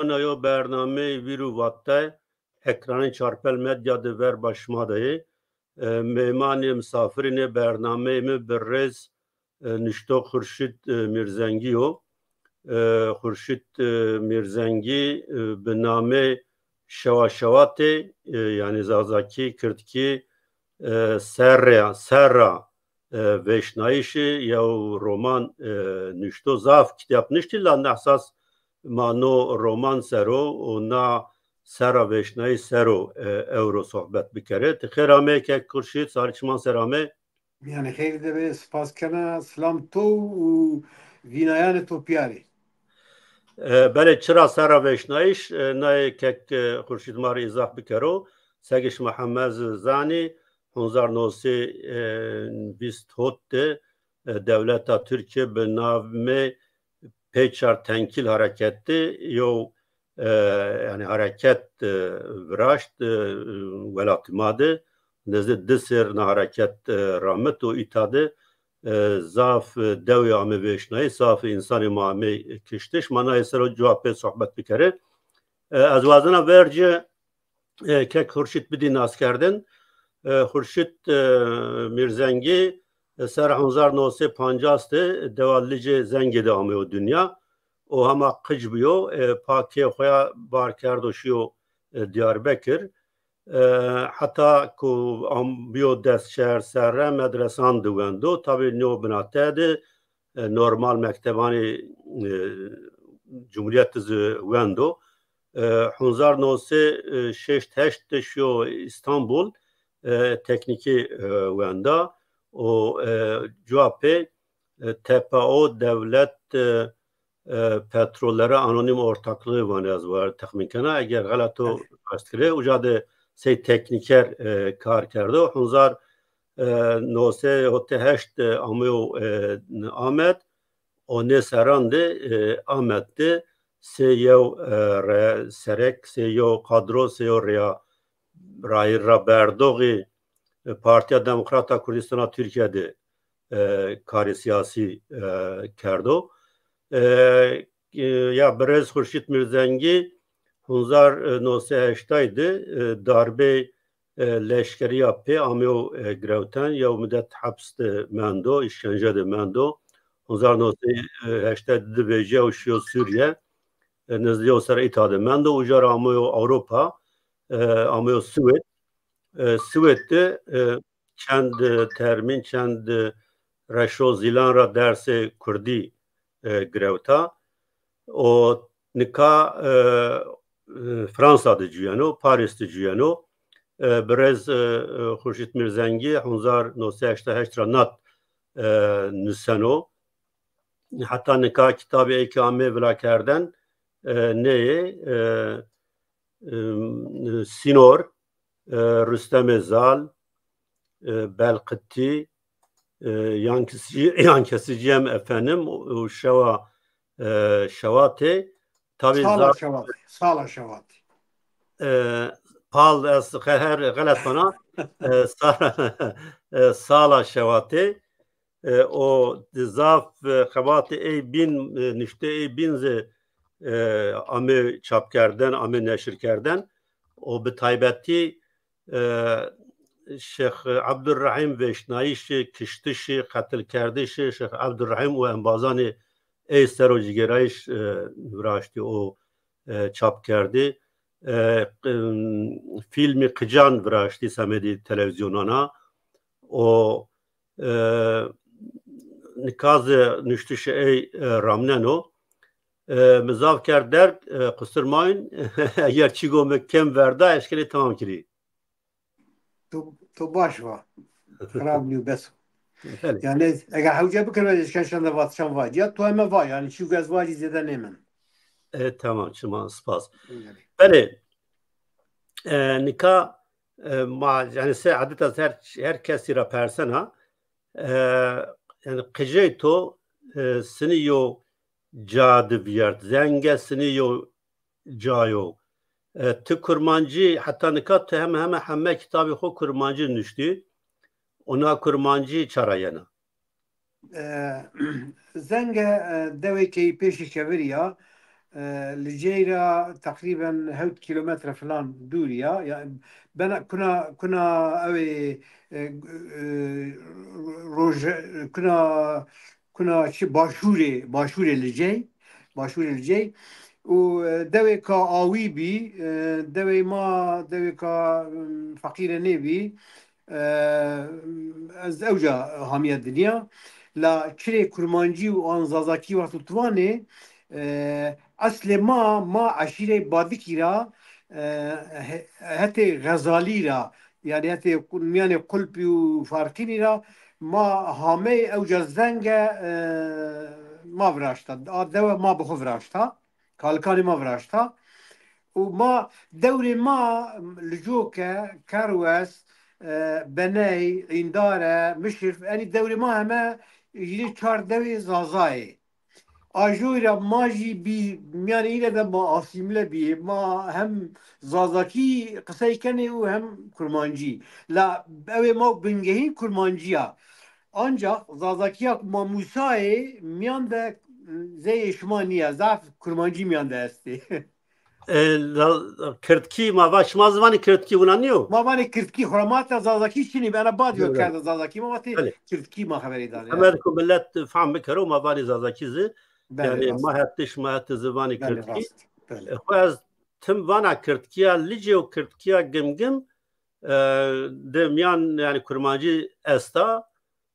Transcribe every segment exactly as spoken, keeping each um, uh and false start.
Yo bernameyê Vîr û Vat de ekranên Çarpel Medya di ver başma de yê. E, mêmanê, misafirînê bernameyê min bi rêz, e, nişto Xurşîd, e, Mîrzengî yo. E, Xurşîd, e, Mîrzengî, e, bi namê Şewa Şewatê, e, yanî zazakî, kirdkî, e, serre, serra, e, vêşnayîşê yew roman, e, nişto. Zaf kitap niştî, la nehsas ma no roman sero û na serra vêşnayî sero, e, ewro sohbet bikere. Ti xêr amê kek Xurşîd, sarî çiman ser amê. Yanî xêr de be, spas kena, silam to û vînayanê to piyarê. E, belê, çira serra vêşnayîş, e, nayê kek, e, Xurşîd ma rê îzah bikero. Segê şima heme zî zanî, hezar neh sed û bîst hot de, e, dewleta Tirkiye bi navê Pêçar Tenkîl Hareketê yew, e, yanî hareket, e, viraşt, e, welatî ma de. Nêzdî di sêr na hareket, e, ramit û îta de, e, zaf, e, dewê ame vêşnayî, zaf însanê ma ame kiştiş. Ma nayê ser o cuwa pê sohbet bikere. E, ez wazena verce, e, kek Xurşîd bidî naskerdin. E, Xurşîd, e, Mîrzengî, e, ser hezar neh sed û pancas de dewa Licê Zengê de ameyo dinya. O hema qic biyo, e, pa kê xwe ya bar kerdo şiyo, e, Diyarbekir. E, heta ku am-, biyo destşer, serre medresan diwendo. Tabî neo binate de, e, normal mektebanê, e, cumhuriyet zî wendo. E, hezar neh sed û şêst heşt de şiyo Îstanbul, e, teknîkî, e, wenda. O, e, cuwa pê, e, T P O, Devlet, e, e, Petrollere Anonim Ortaklığı van ez var texmîn kena. Eger xelet o, evet, rast kire, uca de sey teknîker, e, kar kerdo. Hezar, e, neh sed û heştê heşt de ameyo, e, Amed. O nê seran de, e, Amed de sê yew, e, re-, serek, sê yew kadro, sê yew rêya, rayî raberdoxî, e, Partiya Demokrata Kurdistana Tirkiye de, e, karê siyasî, e, kerdo. E, e, ya birêz Xurşîd Mîrzengî hezar neh sed û heştayî de, e, darbê, e, leşkeriya pê ameyo, e, girewten, yew midet heps de mendo, îşkence de mendo. Hezar neh sed û heştê di vêce û şiyo Sûriye, e, nêzdî yew ser îta de mendo, uca ra ameyo Ewropa, e, ameyo Swêd. E, Swêd de, e, çend, e, termîn, çend, e, reşo zîlan ra dersê kurdî, e, girewta. O nika, e, e, Fransa de cuyeno, Paris de cuyeno. E, birêz, e, e, Xurşîd Mîrzengî hezar neh sed û heştê heşt ra nat, e, nuseno. Heta nika kitabê ê ke ame vilakerden, e, neyê, e, e, Sînor, e, Rûstemê Zal, e, Belqitî, e, yan kesicî-, yan kesicîyem efendim û şewa, e, şewatê. Tabî Sala zaf-, şewatê, sala şewatê. E, pal ez xe-, her xelet vana, e, sa-, e, sala şewatê. E, o di zaf, e, xebatê ey bîn, e, niştê ey bîn zî, e, amê çapkerden, amê neşirkerden. O bi taybetî, e, Şêx Ebdurrehîm vêşnayîşê, kiştişê, qetilkerdişê Şêx Ebdurrehîm û embazanê ey ser o cigêrayîş, e, viraştî o, e, çapkerdî. E, q-, fîlmî qican viraştî semedî televîzyonana. O, e, nika zî nuştişê ey, e, ramneno. E, min zaf kerd derg, e, qusir mayîn. Eger çîgo min kêm verda, eşkenê temam kirî. To, to baş va. Xirab nîyo, bes. Belê. Yani, eger hewce bikirme, eşken şan de vat, şan va. Ya to heme va, yani, çîgo ez vacî zêde nêmin. E, tamam, çima, spas. Belê. Belê. E, nika, e, ma, yani, se adeta her, her kesî ra persena. E, yani, qicey to, e, sinî yo ca diviyert, zenge sinî yo ca yo. E, ti kurmancî, heta nika ti heme, heme, heme kitabê xo kurmancî nuştî. Ona kurmancî çara yena? E, Zenge, e, dewê keyî pêşî keviriya, e, li ceyra teqrîben hewt kîlometre filan dûrî ya. Ya, bena, kuna, kuna ew ê, e, e, roje, kuna, kuna çi başûrê, başûrê li cey, başûrê li cey. Û, e, dewêka awî bî, e, dewê ma, dewêka, mm, feqîre nêbî. E, ez ewca hamiye dinya. La çirê kurmancî û an zazakî wexto tu vanê, e, eslê ma, ma eşîrê Badikî ra, e, he-, hetê Xezalî ra, yani hetê ku-, miyanê Qulpî û Farqînî ra, ma hameyê ewca zenge, e, ma viraşta. A dewe ma bi xwe viraşta. Kalikanê ma viraşta. Û ma dewrê ma li Coke, Kerwes, e, Beney, Îndare, Mişirf, enî dewrê ma heme hîrê çar dewê Zazayê. Ajoyra ma jî bî, miyanê îne de ma asîmle bîyê. Ma hem Zazakî qisey kenê û hem Kurmancî. La ew ê ma bingehîn Kurmanciya. Ancak Zazakiya ku ma Musayê miyan de zeyê şima niye. Zaf Kurmancî miyan de estê. E, la, Kirdkî ma va, şima zimanê Kirdkî wina niyo? Ma vanê Kirdkî, xwe ra ma heta Zazakî çinî, bena bad yo Belê. Kerde Zazakî, ma vatê Belê. Kirdkî ma xeberî danê. Hemer ku millet fam bikero, ma vanê Zazakî zî. Belê, Yani rast. Ma hette şima hette zimanê Belê, Kirdkî. Rast. Belê. E, xwe ez tim vana Kirdkiya Licê û Kirdkiya Gimgim, e, de miyan yani Kurmancî esta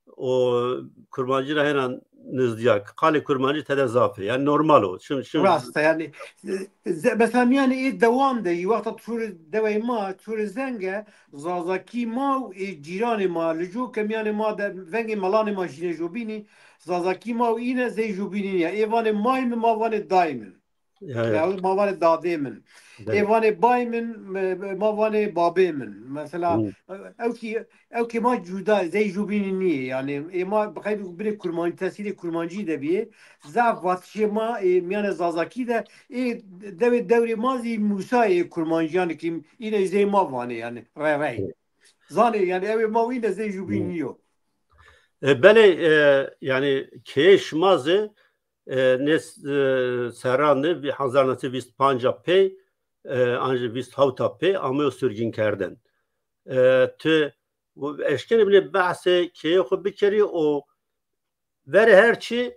û Kurmancî ra hêna nizdiya. Qalê Kurmancî tede zaf e. Yani normal o. Şimdi, şimdi Rast e, yani, e, ze-, mesela miyanê ê dewam de, wexta tu rê dewey ma, tu rê zenge, Zazakî ma û ê cîranê ma, li Coke miyanê ma de, vengê melanê ma jîne jobînî, Zazakî ma û îne zey jobînî ya. Ê vanê may min, ma vanê day min. Ya, ya. Ya, ma vanê dadê min. Belê. Ê vanê bay min, me-, ma vanê babê min. Mesela, Hmm. ew kî, ew kî ma cuda, zey jubînî nîyê. Yani, ê ma bi qeybî binê kurmancî, tesîrê kurmancî de bîyê. Zaf vatişê ma, ê, miyane Zazakî de, ê, dewê dewrê ma zî Musa ê kurmancî, yani kî îne zey ma vanê, yani, re rey. Hmm. Zanê, yani, ew ê ma wî ne zey jubînî Hmm. yo. E, belê, e, yani, keyê şima zî, e, nê, e, serran de, vî hezar neh sed vîst panca pê, e, an jî vîst hewta pê ameyo sirgînkerdin. E, tu eşkenî binê behsê keyê xwe bikerî û verê her çî,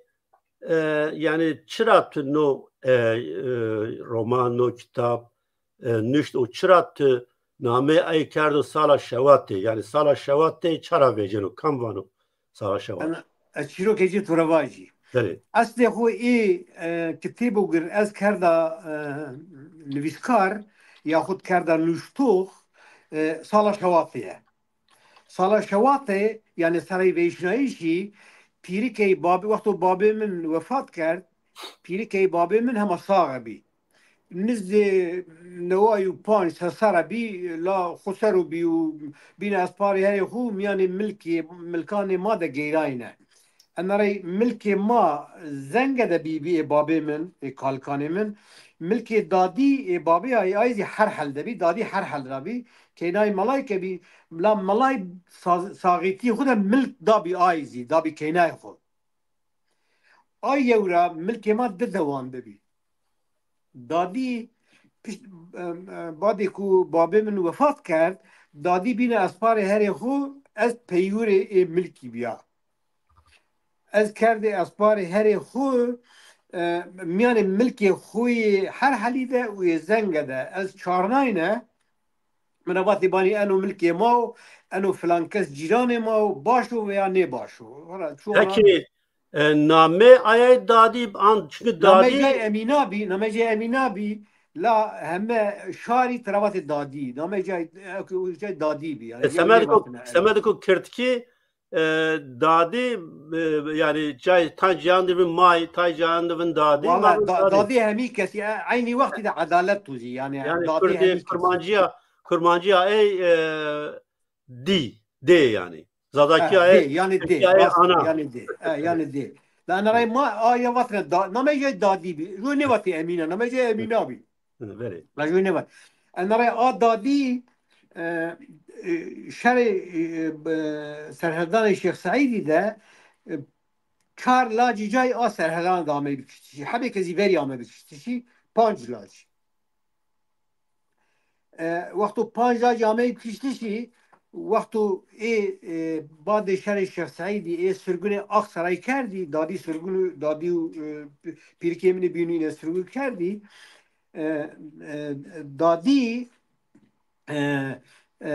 e, yani çira tu no, e, e, roman, no kitab, e, nuşt û çira tu nameyê ey kerdo sala şewatê, yani sala şewatê çara vêceno, kam vano? Sala şewat. Em, ez çîrokê cî tu re vajî. Belê. Eslê xwe ê, e, kitêbo gir ez kerda, e, nivîskar yaxud kerda nuştox, e, sala şewatê ye. Sala şewatê, yani serey veyşnayîşî, pîrikey babê, wexto babê min wefat kerd, pîrikey babê min hema saxe bî. Nizdê neway û panc sesera bî, la xweser û bî û bîne esparê herê xwe û miyanê milkê, milkanê ma de geyrayne. Emerey milkê ma zenge de bî, bî ê babê min, ê kalkanê min. Milkê dadî, ê babê ay, ay zî Herhel de bî, dadî Herhel de bî. Keynay melayke bî, la melay sa-, saxîtî xwe de milk dabî ay zî, dabî keynay xwe. Ay yew ra milkê ma di dewan de bî. Dadî pişt, em, em, badê ku babê min wefat kerd, dadî bîne esparê herê xwe, ez peywirê ê milkî biya. Ez kerdê esparê herê xwe, e, miyanê milkê xwe yê Herhelî de û yê Zenge de. Ez çarnayne, min re vatê banî eno milkê ma û eno filan kes cîranê ma û baş o veya nêbaş o. Wala çû Peki, e, namê ayay dadî an, çünkü Namê dadî cay Emîna bî, namê cay Emîna bî, la heme şarî teravatê dadî. Namê cay, e, cay dadî bî. Yani, E, semediko, semediko Kirdkî, e, dadî, e, yani cay tay cayan divin may, tay cayan divin dadî, Valla ma da-, dadî. Dadî hemî kesî, e, eynî wextî de edalet tu zî. Yani, Yani dadî Kurdê, hemî kesî. Kurmanciya, Kurmanciya ey, e, dî, dê yani. Zazakiya Ha, ey, dê, yani dê, Zazakiya ey rast, ana. Yani dê, e, yani dê. La nerey ma, a ya vatine da, namê cay dadî bî. Yo nêvatê Emîna, namê cay Emîna bî. Hı, verê. La yo nêvat. E, nerey a dadî, e, e, şerê, e, e, serhildanê Şêx Seîdî de, e, çar lacî cay a serhildan de ame bikiştişî. Hebê kezî verî ame bikiştişî. Panc lacî. E, wexto panc lacî ameyî kiştişî, wexto ê, e, badê şerê Şêx Seîdî, ê sirgunê Aksarayî kerdî, dadî sirgun û dadî û, e, pîrikê min ê bînî ne sirgun kerdî. E, e, dadî, e, e,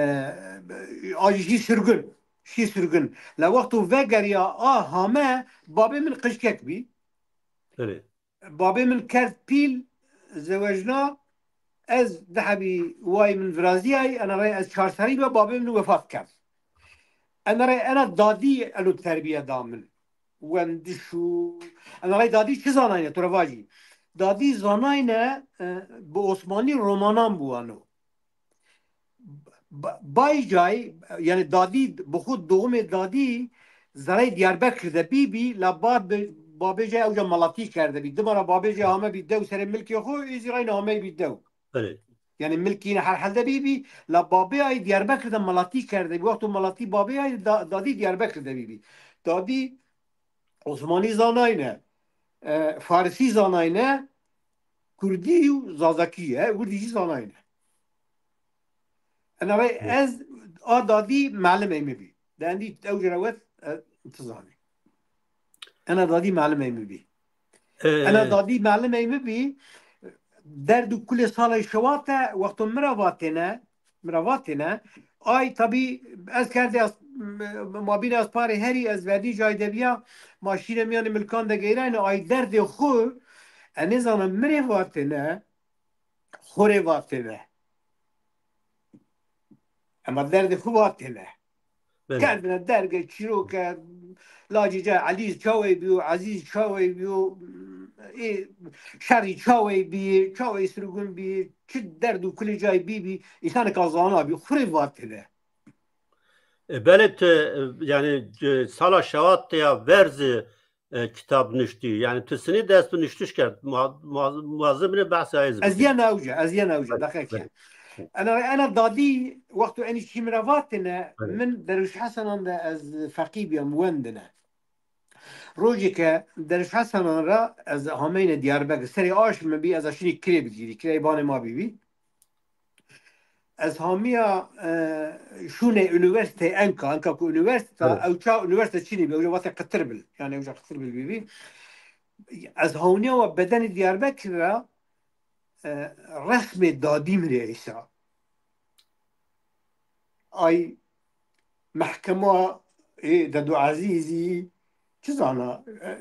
a jî sirgun, şî sirgun. La wexto vegeriya a hame, babê min qijkek bî. Belê. Babê min kerd pîl, zewejna, ez di hebî wayî min viraziyayî, ena rê ez çar serî be, babê min wefat kerd. Ena rê ena dadî elo terbiye da min. Wendiş û, ena rê dadî çi zanayne, tu re vajî. Dadî zanayne, e, bi osmanî romanan biwano. Ba-, bay cay, yani dadî, bi xwe doğumê dadî, zerey Diyarbekir de bî bî, la ba-, babê cay ewca malatî kerde bî. Dima ra babê cay hame bî dew serê milkê xwe, ê zî rayne hame bî dew. Belê. Yani milkî yine her helde bî bî, la babê ay Diyarbekir de malatî kerde bî. Wexto malatî babê ay da-, dadî Diyarbekir de bî bî. Dadî Osmanî zanayne, e, Farisî zanayne, Kurdî û Zazakî ye, Kurdî jî zanayne. Ena rê ez a dadî melimê min bî. De endî ew jire wet, e, tu zanî. Ena dadî melimê min bî. Ee, Ena dadî melimê min bî. Derd û kulê salê şewate, wexto min re vatêne, min re vatêne. Ay tabî ez kerdê ez, m-, mabîna ez parê herî ez vedî cay de biya, ma şîne miyanê milkan de geyrayne, ay derdê xwe, e, nêzanim min rê vatêne, xwe rê vatêne. Ema derdê xwe vatêne. Belê. Kerdine derge, çîroke, lacî ca Elîz çawê bîyo, Ezîz çawê bîyo, ê, şerî çawê bî, çawê sirgun bî, çi derd û kulê cayê bî bî, însaneka zana bî, xwe rê vatêne. E, belê tu, e, yani, e, sala şewat ya verzi, e, kitab nuştî. Yani tu sinî dest bi nuştiş kerd. Muaz-, muaz-, muazzim ne behsa ez Ez bikim. Yena ewce, ez yena ewce, Belê, deqeke. Belê. Ena, ena dadî, wexto enî çî min re vatêne, Belê. Min Derwiş Hesenan de ez feqî biyam, wendine. Rojeke Derwiş Hesenan re ez hameyne Diyarbekir. Serê aş min bî, ez a şinî kirê bigîrî, kirê banê ma bî bî. Ez hamiya, e, şûnê unîversîteyê Enka, Enka ku unîversîta, Evet. Ew ça unîversîte çinî bî, ew jî wate Qitirbil. Yani ew jî Qitirbil bî bî. Ez hawniya wa bedenê Diyarbekir ra, e, resmê dadî min ê îsa. Ay mehkema ê Dedo Ezîzî, çi zana, e,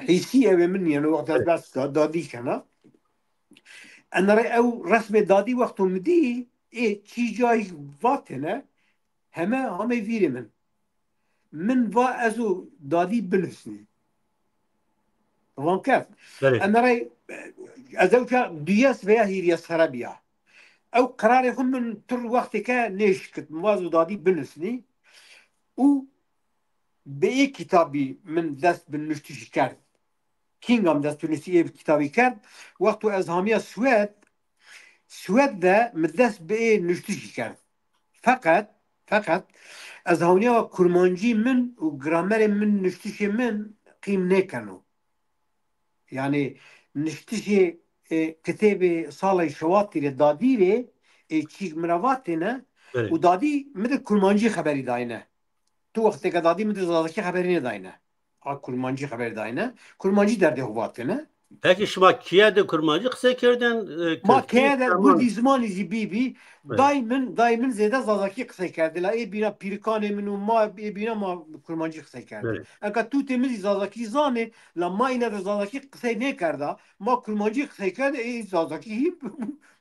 hîsî ew ê min, yani wexta ez Evet. behs da-, dadî kena. Enere ew resmê dadî wexto min dî, ê çî cayî vatêne, heme hamê vîrê min. Min va ez û dadî binusnî. Van kef. Belê. Enere ez ew ça duyes veya hîriyes here biya. Ew qerarê xwe min tur wextê ke nêşikit. Min va ez û dadî binusnî. Û bi ê kitabî min dest bi nuştişî kerd. Kîngam dest bi nuştişî ê kitabî kerd. Wexto ez hamiya Swêd, Swêd de min dest bi ê nuştişî kerd. Feqet, feqet ez hawniya kurmancî min û gramerê min, nuştişê min qîm nêkeno. Yani niştişê, e, kitêbê salê şewatî rê dadî rê, ê çîk min re vatêne Belê. Û dadî min de kurmancî xeberî dayne. Tu wexteke dadî min de zazakî xeberî nêdayne. A kurmancî xeberî dayne. Kurmancî derdê xwe vatêne. Peki şima kiye de kurmancî qisey kirdin? E, Ma Kurdî, keye de Kurmancî? Kurdî zimanî jî bî bî. Evet. Dayê min, dayê min zêde zazakî qisey kerdê. La ê bîna pîrikanê min û ma ê bîna ma kurmancî qisey kerdê. Evet. Eka tutê min zî zazakî zanê, la ma îne de zazakî qisey nêkerda, ma kurmancî qisey kerdê, ê zazakî hîn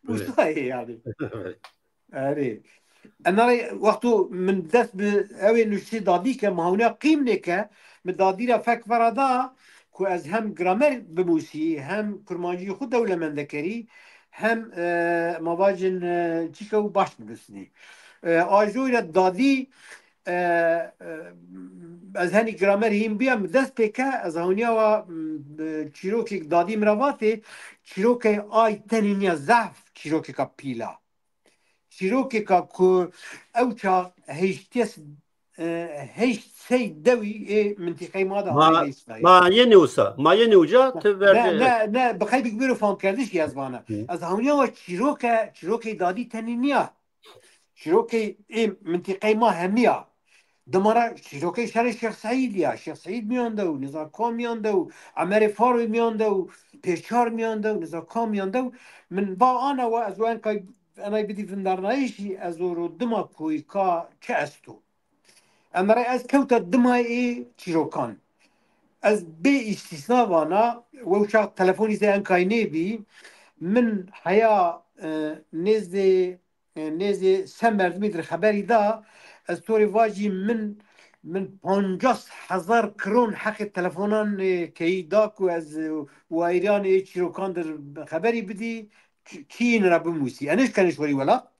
Evet. bûsayê yani. Evet. Erê. Enarê wexto min dest bi ewê nuştê dadî ke, min hawniya qîm nêke, min dadî re fek vera da ku ez hem gramer bimûsî, hem kurmancî xwe dewlemende kerî, hem, e, ma vacin, e, çîke û baş binusnî. E, ajoyra dadî, e, e, ez henî gramer hîn biya, min dest pê ke, ez hawniya wa, m, e, çîrokek dadî min re vatê, çîrokê ay tenî niya zehf çîrokeka pîla. Çîrokeka ku ew çax heyştiyes e, heşt sey dewî ê mintîqey ma de Ma, hatî lêsayî. Ma yê newsa, ma yê newca tu Ne, verdi. ne, ne, bi xeybik biro famkerdişî ez vana. Hı. Ez hewniya we çîroke, çîrokê dadî tenî niya. Çîrokê ê mintîqey ma hemiya. Dimara çîrokê şerê Şêx Seîd ya. Şêx Seîd miyan de û, Nizam Ka miyan de û, Emerê Faroyê miyan de û, Pêşar miyan de û, Nizam Ka miyan de û. Min va ana we ez we enkay, enay bidî vindarnayîşî ez oro dima koyî ka çi esto. Emerê ez kewta dima ê çîrokan. Ez bê îstîsna vana, we çax telefonî zê enkay nêbî, min heya, e, nêzdê, e, nêzdê se merdimî dir xeberî da, ez torê vajî min, min pancas hezar kron heqê telefonan, e, keyî da ku ez, e, wayîran ê çîrokan dir xeberî bidî, kî, kî îne ra bimûsî. Enê ji kenê ji werî wela.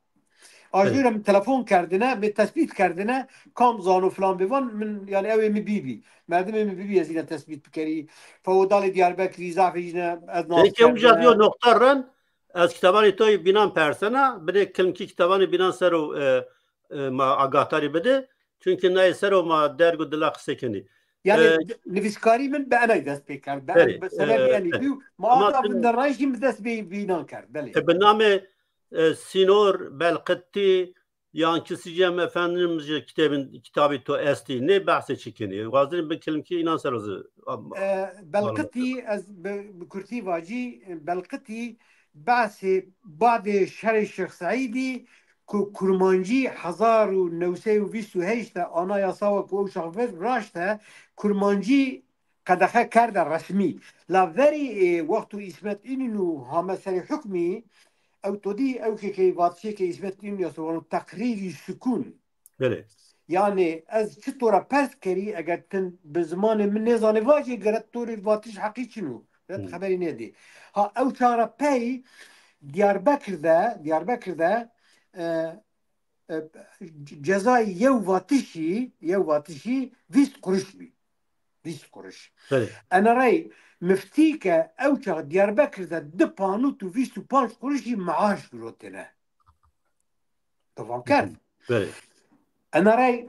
Ajû re min telefon kerdine, min tespît kerdine, kam zano filan bêvan, min, yani ew ê min bîbî. Merdimê min bîbî ez îne tespît bikerî. Feodalê Diyarbekirî, zafê jî ne, ez nas Peki, uca diyo nokta ren, ez kitabanê to yê bînan persena, bidê kilmkî kitabanê bînan ser o, e, e, ma agatarî bide. Çünkü nayê ser o ma derg û dila qise kenî. Yani, e, nivîskarî min bi enay dest pê kerd. Bi, belê, bi sebebî e, enî bî. Ma ata vinderayîşî min dest bê bînan kerd. Belê. E, bi namê, e, Sînor, Belqitî, yan Kisî Cem Efendim ji kitabên, kitabê to estî. Nê behsê çi kenî? Wazirî bi kilmkî înan ser o zi-, am-, E, Belqitî, ez bi, bi kurtî vacî, Belqitî behsê badê şerê Şêx Seîdî ku kurmancî hezar û new sey û bîst û heşt de anayasa wek ew çax vir raşt e, kurmancî qedexe kerde resmî. La verî, e, wextû Îsmet Înîn û hame serê hukmî, ew to dî ew kekê vatişê ke Îsmet Înîn ya sewano teqrîrî sukûn. Belê. Yani ez çi to re pers kerî, eger tin bi zimanê min nêzanê vajê, gere to rê vatiş heqî çin û. Ret Hmm. xeberî nêdî. Ha, ew çax re pey Diyarbekir de, Diyarbekir de, e, e, cezayê yew vatişî, yew vatişî vîst quruş bî. Vîst quruş. Belê. Enerey miftî ke ew çax Diyarbekir de di panût û vîst û panc quruşî meaş girotine. Te fam kerd? Belê. Enerey,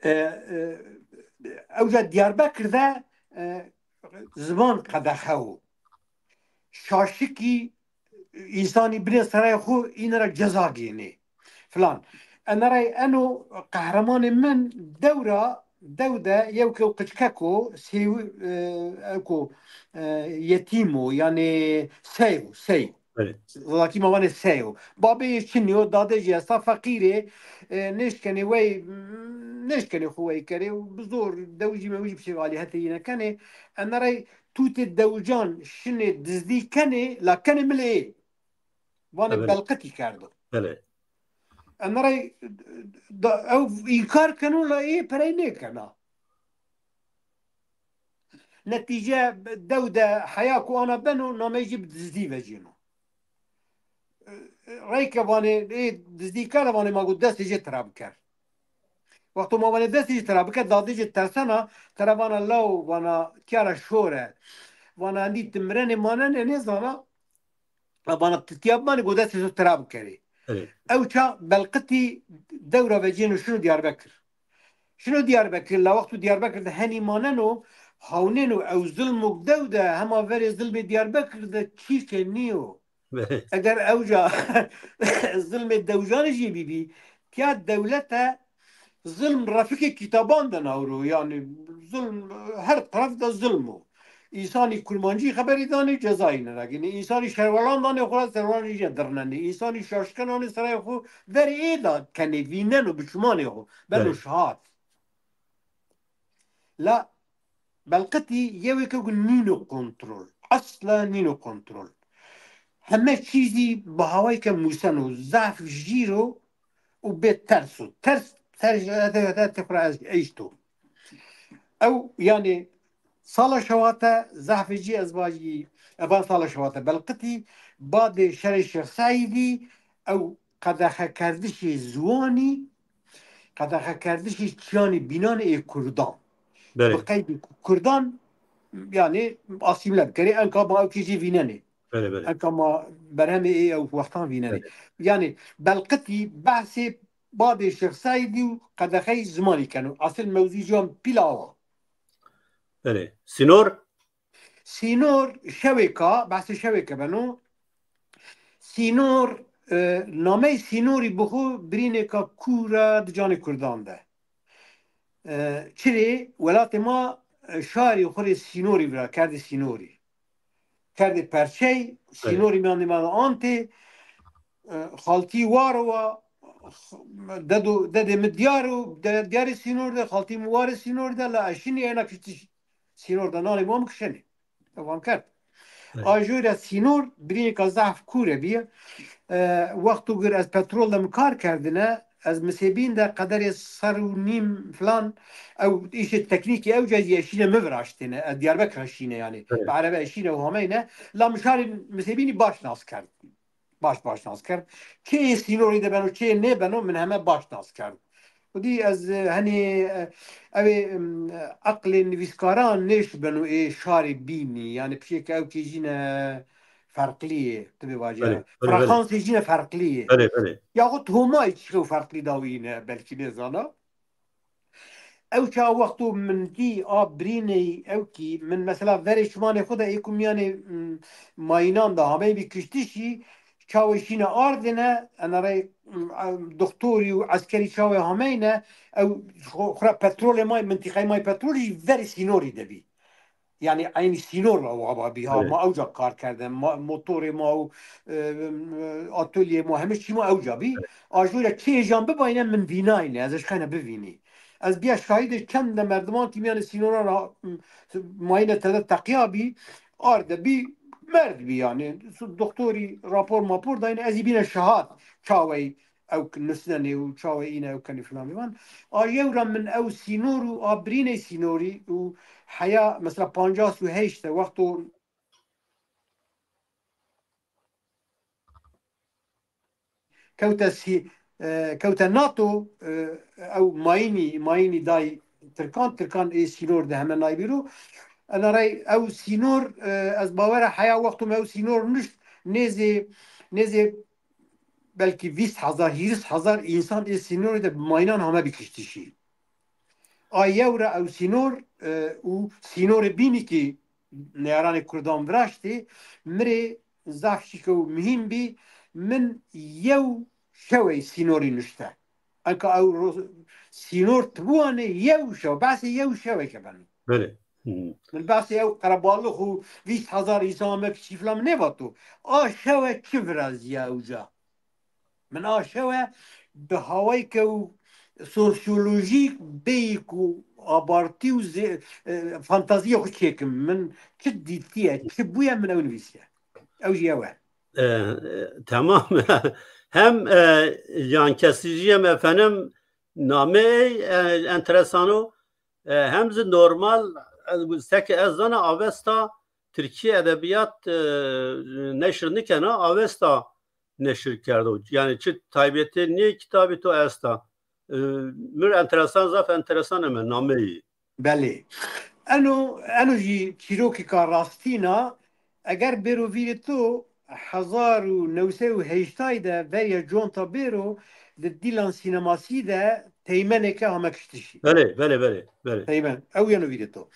e, e, ew ca Diyarbekir de, e, ziman qedexe û şaşikî însanî binê serayê xwe îne re ceza gênê. Filan. Enerey eno qehremanê min dewra, dew de yew ke qicikeko sêw-, e, eko, e, yetîm o, yani sey o, sey. Belê. Zazakî ma vanê sey o. Babê yê çinî yo, dadê jî esta feqîrê, e, nêşkenê wey, nêşkenê xwe wey kerê û bi zor dew jî mewî jî bi şêvalî hetê yî nekenê. Enerey tûtê dewican şinê dizdî kenê, la kenê milê ê. Vanê Belqitî kerdo. Belê. Em re da, ew înkar keno la ê perey nêkena. Netîce dew de heya ku ana beno nameyê jî bi dizdî vecîno. Reyke vanê ê dizdî kare vanê ma got destê jê tira biker. Wexto ma vanê destê jê tira biker, dadê jê tersena, tera vana law, vana tiyara şore. Vana endî ti mirenê manenê nêzana. Vana ti tiya bimanê got destê to tira bikerê. Evet. Ew ça Belqitî dewra vecîno şino Diyarbekir. Şino Diyarbekir, la wexto Diyarbekir de henî maneno, hawnêno ew zilmok dew de hema verê zilmê Diyarbekir de çîke nîyo. Evet. Eger ew ca zilmê dewcanê jî bîbî, tiya dewlete zilm refikê kitaban de nawro, yani zilm her taraf de zilm o. Însanî kurmancî xeberî danê cezayî neraginê. Însanî şerwelan danê xwe re serwelan jî dirnenê. Însanî şaşken anê serayê xwe verê ê da kenê vîneno bi çimanê xwe. Beno şihat. La Belqitî yewê ke ku nîno kontrol. Asla nîno kontrol. Heme çîzî bi hawayeke mûseno, zaf jîr o û bê ters o. Ters, ters, ters, ters, ters, eşto. Ew, yani, sala şewate, zafê jî ez vajî, evan sala şewate Belqitî, badê şerê Şêx Seîdî, ew qedexekerdişê ziwanî, qedexekerdişê çiyanê bînan ê Kurdan. Belê. Bi qeydî Kurdan, yani, asîmle bikerê, enka ma ew kê jî vînenê. Belê, belê. Enka ma berhemê ê ew wextan vînenê. Belê. Yani, Belqitî behsê badê Şêx Seîdî û qedexey zimanî keno. Esil mewzû jiyan pîl awa. Belê. Sînor? Sînor şewêka, behsê şewêke beno. Sînor, e, nameyê sînorî bi xwe birînêka kûr e di canê Kurdan de. E, çirê welatê ma, e, şarî xwe rê sînorî vira, kerdê sînorî. Kerdê perçey, sînorî miyan de me antê, e, xaltî war wa, dedo, dedê min diyar û de-, diyarê sînor de, xaltî min warê sînor de, la eşînî ena kiştî sînor de nanê wan kişenê. Devam kerd. Evet. A jûre sînor birînka zehf kûre bîye. E, wexto gir ez petrol de min kar kerdine, ez misêbîn de qederê ser û nîm filan, ew îşê teknîkî ew cezî eşîne mi viraştêne, ez Diyarbekir eşîne yani. Evet. Bi erebe eşîne û hameyne, la min şarî misêbînî baş nas kerd. Baş baş nas kerd. Kê yê sînorî de beno, kê yê nêbeno, min heme baş nas kerd. Xwedî ez, e, henî, e, ew ê, em, eqlê nivîskaran nêşibeno ê şarê bînî. Yani pişêke ew kê jî ne ferqlî yê, tu bê vajî. Belê, belê, belê. Frekansê jî ne ferqlî yê. Belê, belê. Yaxud Homayî çi xew ferqlî dawî ne, belkî nêzana. Ew çax wexto min dî a birîneyî ew kî, min mesela verê çimanê xwe de ê ku miyanê, m, mayînan de hameyî bî kiştişî, çawê şîne ardine, enarey, m, doktorî û eskerî çawê hameyne, ew xwe, xwe petrolê may, mintîqeyê may petrolî jî verê sînorî de bî. Yani eynî sînor ve waba bî ha, Evet. ma ewca kar kerdin, ma, motorê ma û, e, e, atolyê ma, hemî çî ma ewca bî. Evet. A jûre kêjan bibayne min vînayne, ez eşkayne bivînî. Ez biya şahidê çend de merdiman ki miyanê sînora ra, m, mayine tede teqiya bî, arde bî, merd bî yani. Su-, doktorî rapor mapor dayne, ez ê bîne şahad çawey ew k-, nusnenê û çawê îne ew kenî filan bivan. A yew ra min ew sînor û a birînê sînorî û heya mesela pancas û heşt de wexto kewte sî-, e, kewte NATO, e, ew mayînî, mayînî day Tirkan, Tirkan ê sînor de hemen naybîro. Ena rey ew sînor, e, ez bawera heya wexto me ew sînor nişt, nêzê, nêzê belkî vîst hezar, hîris hezar însan ê sînorê de bi mayînan hame bî kiştişî. A yew re ew sînor, e, û sînorê bînî kî neyaranê Kurdan viraştê, mirê zaf şîke û muhîm bî, min yew şewey sînorî nuşte. Enka ew ro-, sînor tibuanê yew şew, behsê yew şeweke beno. Belê. Hı. Min behsê ew qerebalix û vîst hezar însan me kişî filan min nêvato. A şewe çi viraziya ewca? Min a şewe bi hawayke û sosyolojîk bêyî ku abartî û zê-, e, fantaziya xwe çêkim. Min çi dîtiye, çi bûye, min ew nivîsiye. Ew jî ew e. E, e, tamam. Hem, e, yan kesî jî hem efendim nameyê, e, enteresan o. E, hem zî normal, e, seke ez zana Avesta Tirkî edebiyat, e, neşir nikena, Avesta neşir kerdo. Yani çi taybetê nê kitabê to esta. E, mir enteresan, zaf enteresan e me nameyî. Belê. Eno, eno jî çîrokêka rastîn a. Eger bêro vîrê to, hezar û new sed û heştay de veriya conta bêro di Dîlan sînemasî de Teymeneke hame kiştişî. Belê, belê, belê, belê. Teymen, ew yeno vîrê to.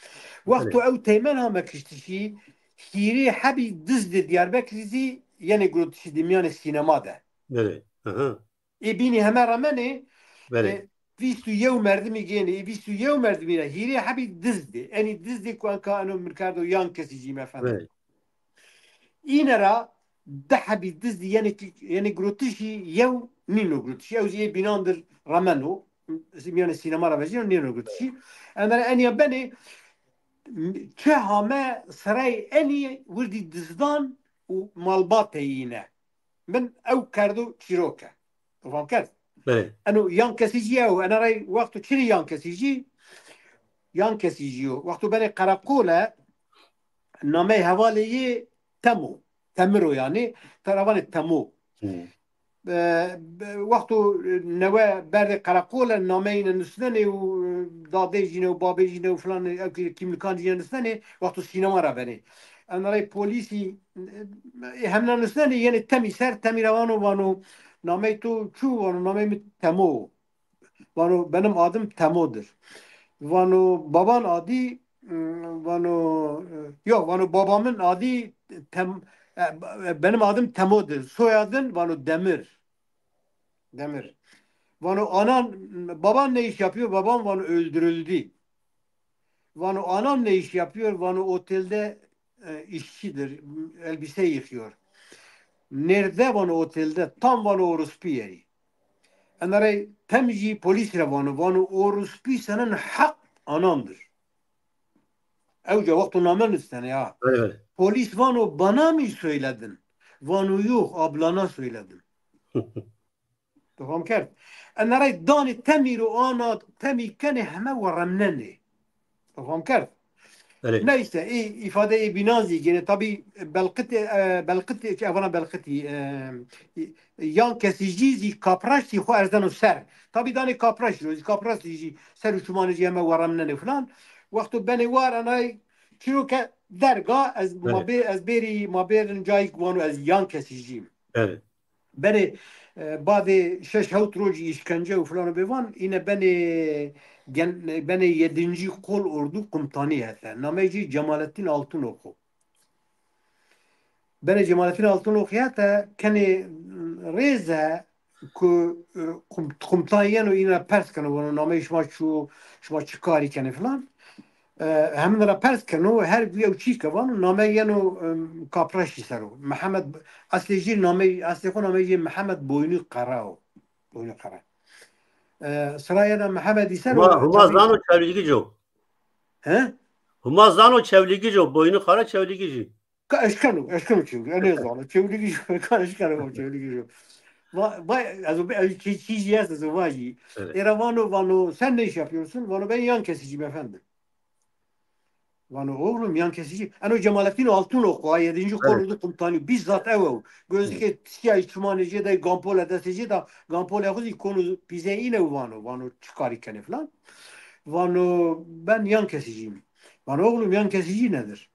Wexto Belê. ew Teymen hame kiştişî, hîrê hebî dizdê Diyarbekirî zî yenê girotişî di miyanê sînema de. Belê. Aha. Ê bînî heme remenê, Belê. e, vîst û yew merdimî gênê, ê vîst û yew merdimî re hîrê hebî dizdê. Enî dizdê ku enka eno min kerdo yan kesî jî me fehmê. Belê. Îne ra deh hebî dizdî yenê ki-, yenê girotişî yew nîno girotişî. Ew zî ê bînan dir remeno. Miyanê sînema ra vejîno nîno girotişî. Em re eniya benê, çi hame serey enî wirdî dizdan û malbatê yî ne. Min ew kerdo çîrok e. Tu fam kerd? Belê. Eno yan kesî jî ew, ena rey wexto çirî yan kesî jî, yan kesî jî yo. Wexto benê qereqol e, nameyê hevalê yê Temo. Temiro yani, teravanê Temo. Hmm. E, be-, wexto newe berdê qereqol e, nameyî ne nusnenê û, e, dadê jî ne û babê jî ne û filan, ew kî-, kîmlikan jî ne nusnenê, wexto sînema ra benê. Ena rey polîsî, e, hemna nusnenê, yenê temî ser, temî ra vano, vano, Namey tu çu? Vano namey min Temo. Vano benim adım Temo'dur. Vano baban adı, mm, vano, e, yok, vano babamın adı Tem, e, e, benim adım Temo'dur. Soyadın vano Demir. Demir. Vano anan, baban ne iş yapıyor? Babam vano öldürüldü. Vano anan ne iş yapıyor? Vano otelde, e, işçidir. Elbise yıkıyor. Nerede? Vano otelde. Tam vano orospu yeri. Enarey Tem jî polîs re vano, vano orospu senin hak anandır. Ewca wexto name nustene ya. Öyle, öyle. Polîs vano bana mı söyledin? Vano yok, ablana söyledim. Tamam kerd. Enarey danê Temî ro ana Temî kenê heme weremnenê. Tamam kerd. Belê. Neyse, ê îfadeyê bînan zî gene. Tabî Belqitê, e, Belqitê, çi evana Belqitî, e, yan kesî jî zî kapraş zî xwe erzeno ser. Tabî danê kapraş ro zî, kapraş zî jî ser û çimanê jî heme weremnenê filan. Wexto benê war enay çîroke derga, ez Belê. ma bê, ez bêrî, ma bêrin cayîk wano ez yan kesî jî. Belê. Benê, e, badê şeş hewt rojî îşkence û filan û bêvan, îne benê gen-, benê yedinci kol ordu komutanî hete. Nameyê jî Cemalettin Altınoku. Benê Cemalettin Altınoku hete, kenê rêze ku, e, kum-, komutan yeno îne pers keno, vano nameyê şima çu, şima çi karî kenê filan. E, hemin ra pers keno, her guya û çî ke vano, name yeno, em, kapraşî ser o. Mihemed, eslê jî name, eslê xwe name jî Mihemed Boynû Qera o. Boynû Qera. E, sirayena Mihemedî ser o, Huma, Huma tabî zano Çewlîgij o. He? Huma zano Çewlîgij o, Boynû Qera Çewlîgij jî. Ka eşkeno, eşkeno Çewlîgij, e, nêzano. Çewlîgij jî, ka eşkeno Çewlîgij jî. Va, va, ez o, ez çi, çi jî est, ez o vajî. Evet. Êra vano, vano, sen ne iş yapıyorsun? Vano, ben yan kesiciyim efendim. Vano, oğlum, yan kesici. Eno Cemalettin Altınoku, a yedinci Evet. Kol ordu komutanî, bizzat ew ew. Gözükê Evet. Tiskiyayî çimanê jê de, gampole destê jê de, gampole xwe zî konu pîzeyî ne vano, vano, çi karî kenê filan. Vano, ben yan kesiciyim. Vano, oğlum, yan kesici nedir?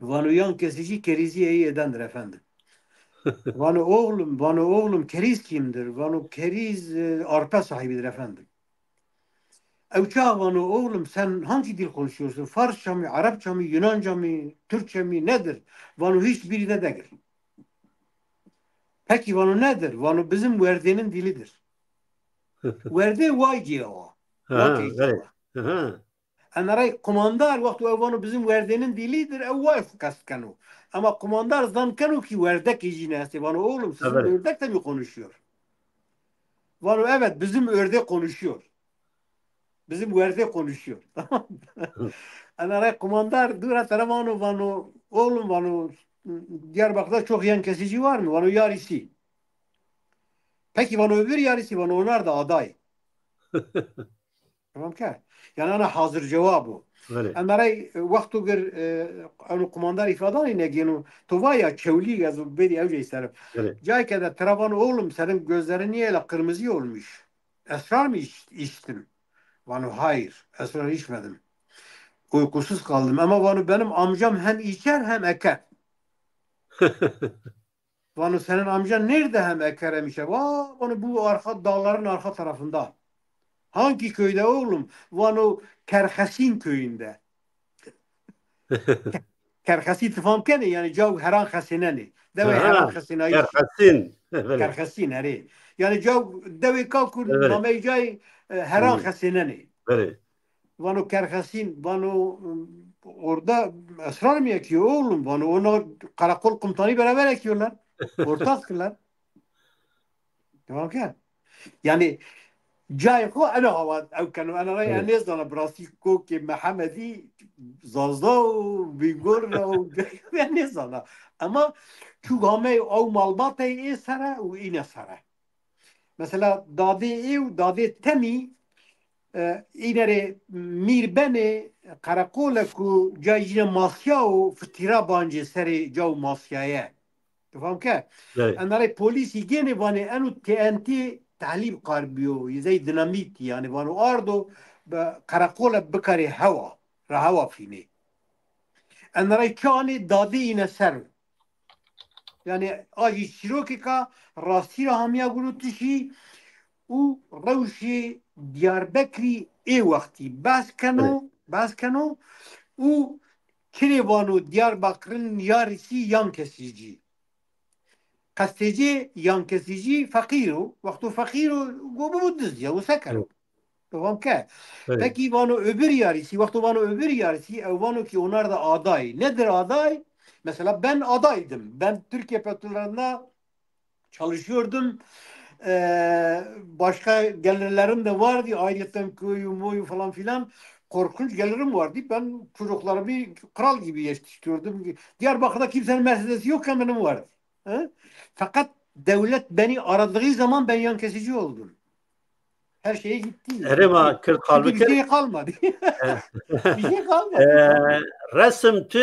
Vano, yan kesici kerizî ey edendir efendim. Vano, oğlum, vano, oğlum, keriz kimdir? Vano, keriz, e, arpa sahibidir efendim. Ew çax vano, oğlum, sen hangi dil konuşuyorsun? Farsça mı, Arapça mı, Yunanca mı, Türkçe mi, nedir? Vano, hiçbiri de değil. Peki, vano, nedir? Vano, bizim Werde'nin dilidir. Werdê waycî ye o. Ha, Wakê evet. Ha. Enarey kumandar wexto ew vano bizim Werde'nin dilidir, ew wayf kast keno. Ama kumandar zan keno ki Werdekê jî ne estê. Vano oğlum, sizin Evet. Ördek de mi konuşuyor? Vano evet, bizim Ördek konuşuyor. Bizim Werdek konuşuyor. Tamam. Enarey kumandar dura tere vano, vano oğlum, vano Diyarbakır'da çok yan kesici var mı? Vano yarisi. Peki, vano öbür yarisi, vano onlar da aday. Tamam ke? Yani ana hazır cevap o. Belê. Em erey, e, wexto gir, e, eno kumandar îfadanê negêno. To va ya Çewlîg, ez bêrî ew jê ser. Belê. Cayke de tira vano oğlum, senin gözlerin niye öyle kırmızı olmuş? Esrar mı iç-, içtin? Vano hayır, esrar içmedim. Uykusuz kaldım. Ama vano benim amcam hem içer hem eker. Vano senin amcan nerede hem eker hem içer? Va, vano bu arka, dağların arka tarafında. Hangi köyde oğlum? Vano Kerxesin köyünde. Kerxesî tifam kenê, yani caw heran xesinenê. Dewê Aha, heran xesinayîş. Kerxesin. Belê. Kerxesin, herê. Yani caw dewê ka ku Evet. nameyê cayê, e, heran Hmm. xesinenê. Belê. Vano Kerxesin, vano, ım, orada esrar mı yakıyor oğlum? Vano ona karakol komutanı beraber yakıyorlar. Ortaktılar. Tamam ki? Yani cayê xwe eno hawa ew keno. Eno rey Evet. en nêzana bi rastî kokê Mehemedî Zaza û Bîngol re û en nêzana. Ama çû game ew malbatê ê sere û îne sere. Mesela dadê ê û dadê Temî, e, înerê mîr benê qereqole ku cayê jîne mafya û fitîra bancê serê caw mafyaye. Tu fam ke? Evet. Em erê polîsî gênê vanê eno T N T tehlîb qar biyo, yizey dinamît, yani vano ardo bi qereqole bikarê hewa, re hewa fînê. Em erê çanê dadê îne ser. Yani a jî çîrokeka rastî re hamiya gurûtişî û rewşê Diyarbekirî ê wextî behs keno, behs keno û kirê vano Diyarbakirin yarîsî yan kesî cî. Qestêcê yan kesî jî feqîr o. Wexto feqîr o, go bibo diz ya, wisa kero. Devam ke. Peki vano öbür yarisi, wexto vano öbür yarisi, ew vano ki onlar da aday. Nedir aday? Mesela ben adaydım. Ben Türkiye Petrollerinde çalışıyordum. Ee, başka gelirlerim de vardı. Ayrıca köyu moyu falan filan. Korkunç gelirim vardı. Ben çocuklarımı kral gibi yetiştiriyordum. Diyarbakır'da kimsenin Mercedes'i yokken benim vardı. He? Fakat devlet beni aradığı zaman ben yan kesici oldum. Her şey gitti. Erê ma Kürt Çünkü bir halbuki şey kalmadı. Bir şey kalmadı. Ee, resim tu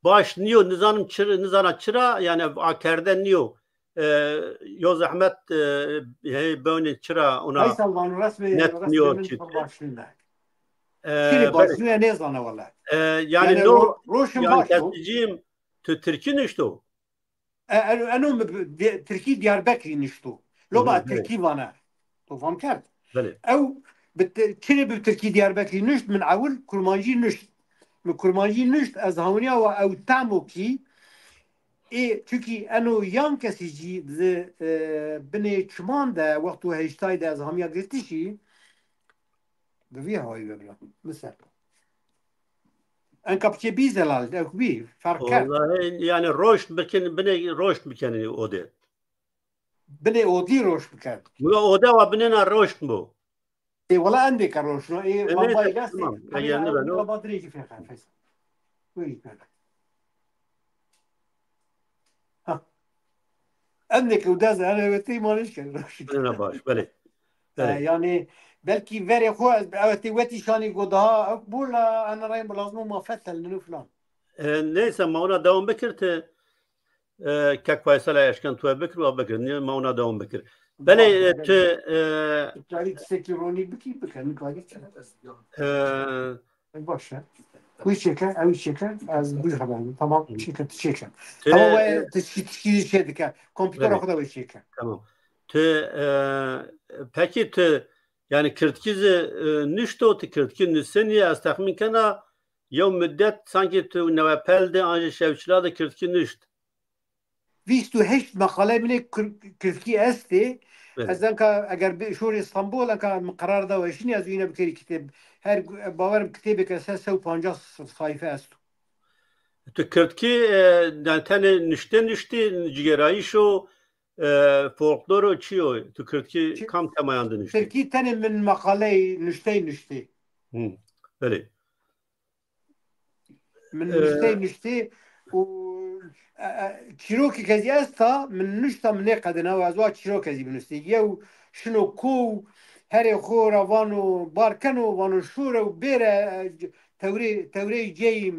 baş niyo, nizanim çir, nizana çira, yani akerde niyo. Ee, yo zahmet, e, hey, bönü çira ona Faysal vano resmê, net resmê niyo min çi. Pir baş nîne. Ee, Şirî baş nîne, nêzana wele. Ee, yani Yani no, ro-, roşin yani baş o. Kesiciyim, tu Tirkî nişto. E, eno, eno mi bi-, di-, Tirkî Diyarbekirî nişto. Loba Hı hı, evet. Tirkî vane. Tu fam kerd? Belê. Ew bi ti-, kirê bi Tirkî Diyarbekirî nişt, min ewil kurmancî nişt. Min kurmancî nişt, ez hawniya wa ew tamo kî, ê, çunkî eno yan kesî jî di, e, binê çiman de, wexto heştay de ez hamiya girtişî, bi vî hawî ve bila. Misal. Enka piçê bî zelal, ew bî, ferq kerd. Wallahî, yani roşt bikin, binê roşt bikin odê. Binê odî roşt bikin. Wila oda wa binêna roşt bû. Ê, wala endê ke roşno, ê, Ê, van neyse, bayî destê, tamam, hemî eger ew nibeno. Raba dirêjî fêxen, Feysel. Buyurun, buyurun. Ha. Endê ke û dez, ene wetî manîş ke roşt. Binêna baş, belê. Ee, Belê. Yani belki verê xwe ez, evet, wetî şanî go daha ew bû la, ene reyim lazim û ma fetel ninu filan. Ee, neyse, ma ona devam bikir te, e, kek Faysal eşken tu bikir, wa bikir. Niye ma ona devam bikir? Belê, Tamam, e, belê. Tu, e, Tu karî tiştekî ronî bikî, bike, nikarî çi? E, Baş e. Wî çêke, ew çêke, ez bû xeberim. Tamam, Hı. Çêke, tu çêke. Tu, Tamam, e, we tişkî, tişkî çê dike. Kompîtera Belê. Xwe de wê çêke. Tamam. Tu, e, peki tu, yani Kirdkî zî, e, nişto, tu Kirdkî nusênî, ez texmîn kena, yew mudet sanki tu Newepel de, an jî Şevçila de Kirdkî nişt. Bîst û heşt meqaleyê min ê Kur-, Kirdkî estê. Evet. Ez enka eger bi şûrê Stenbol, enka min qerar da weşînî ez wîne bikerî kitêb. Her gu-, bawerim kitêbeke ser sed û pancas sayfe esto. Tu Kirdkî, e, yani tenê nuştê nuştî, cigêrayîş o, e, folklor o, çi yo? Tu Kirdkî Çi-, kam temayan de nuştî? Kirdkî tenê min meqaleyê nuşteyê nuştî. Hı, belê. Min Ee, nuştey nuştê û, e, e, çîrokê kezî esta, min nuşta min nêqedina û ez wa çîrok kezî binusî. Yew şino ko, herê xo ra vano bar keno, vano şûre û bêre, e, tewrê, tewrê ceyî,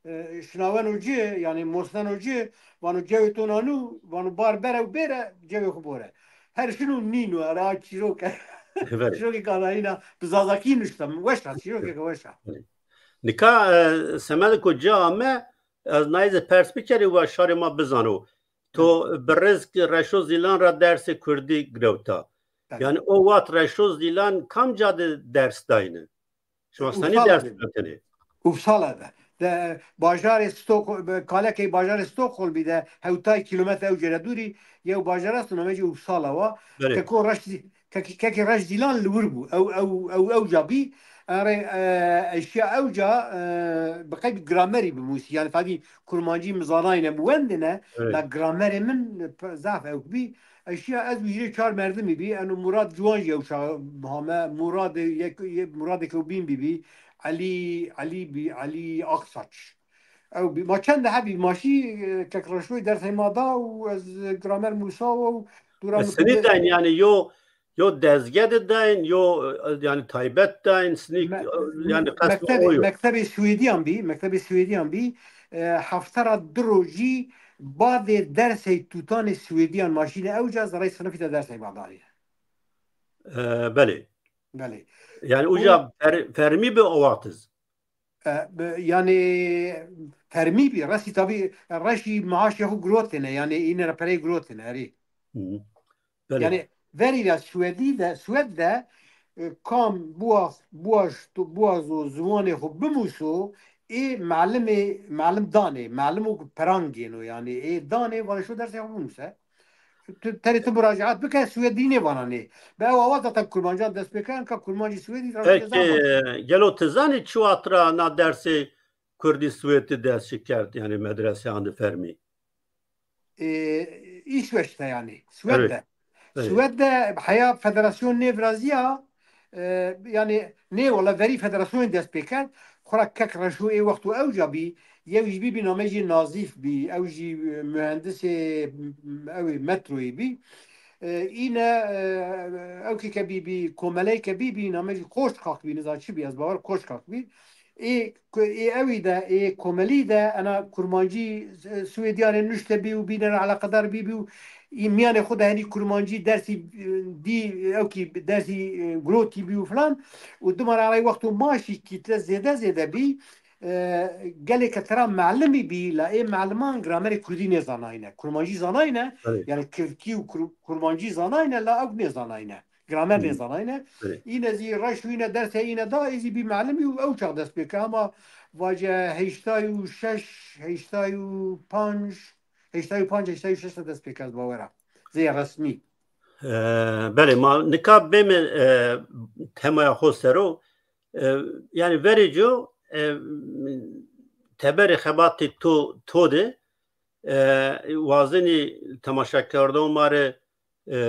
e, şinaweno ci, yani mosneno ci, vano cewê to nanû, vano bar bere û bêre, cewê xo bore. Her şino nîno, era çîrok e. Evet. Çîrokê kanayîna, bi zazakî nuşta min. Weş a, çîrokeke weş a. Evet. Nika, e, semedê ku ca me, ez nayê zî pers bikerî wa şarê ma bizano. To Evet. bi rizk Reşo Zîlan ra dersê kurdî girewta. Evet. Yani o wat Reşo Zîlan kam ca de ders dayne? Şima senî Uppsala ders de. Girewtene? Uppsala de. De bajarê Stock-, kalekê bajarê Stockholmî de hewtay kilometre ew cêre dûrî, yew bajar est, namê jî Uppsala wa. Belê. Keko reş Kekî, kekî Reş Dîlan li wir bû. Ew, ew, ew, ew ca bî. Erê, e, eşya ew ca, e, bi qey bi gramerî bi musî. Yani tadî kurmancî min zanayne bi wendine, Evet. la gramerê min pe-, zaf ew bî. Eşya ez û hîrê çar merdimî bî. Eno Murad Ciwan jî ew ça hame. Murad yek, ye-, Muradê ke bîn bî bî. Elî, Elî bî, Elî Aksaç. Ew bî, ma çend hebî, ma şî, e, kek Reşoyî dersê ma da û ez gramer Musa û dûra E, min senî kurdê dayn, yani yo, yo dezge de dayn, yo, e, yani taybet dayn, sinî, Me-, yani qesmê mektebê, o yo. Mektebê Swêdiyan bî, mektebê Swêdiyan bî, e, heftera du rojî badê dersê tutanê Swêdiyan ma şîne ew ca zerrey sinifî de dersê ma darîne. E, belê. Belê. Yani Û uca fer-, fermî bi o waqtiz. E, bi- yani fermî bî, resî tabî, reşî maaşê xwe girotine, yani îne re pereyê girotine, erê. Hı. Belê. Yani verî de Swedî de, Swed de e, kam buaz, buaz, buazo ziwanê xwe bimûso, ê melimê, melim danê, melim û perangêno, yani ê danê, vanê şo dersê xwe bimûse. Tu, terê tu muracaat bike, Swedî nê vana nê. Be ew awa zaten Kurmancan dest pê kirin, ka Kurmancî Swedî ra Peki, zaman. Gelo, tu zanî çi watra na dersê Kurdî Swedî dest jî kerd, yani medreseyan di fermî? E, İsveç'te yani. Swed Evet. de. Evet. Swed de heya federasyon nêviraziya, e, yani nê wala verî federasyonê dest pê kerd. Xura kek reşo ê wexto ew ca bî, yew jî bî bî namê jî Nazîf bî, ew jî e, mühendisê m- ew ê metroyê bî. E, îne e, ew keke bî bî komeleyke bî bî namê jî Koçkak bî, niza çi bî, ez bawer Koçkak bî. Ê ku ê ewî de, ê komelî de ena kurmancî e, Swêdiyanê nuşte bî û bîne re eleqedar bî bî û î miyanê xwe de henî kurmancî dersî e, dî ewkî dersî e, girotî bî û filan û dima re alay wexto maşî kîtle zêde zêde bî e, gelê ke tera melimî bî la ê meliman gramerê kurdî nêzanayne. Kurmancî zanayne, Evet. yani kirdkî û kur- kurmancî zanayne la ew nêzanayne. Gramer Hı. nêzanayne. Evet. Îne zî reş wîne dersê îne da, ê zî bî melimî û ew çax dest pê ke. Ama vace heştay û şeş, heştay û panc, heştay û panc, heştay û şeş de dest pê ke ez bawera. Zê resmî. E, belê, ma nika bême e, temaya xwe sero. E, yani verê co e, teberê xebatê to, to de e, wazenî temaşekerdan ma re e,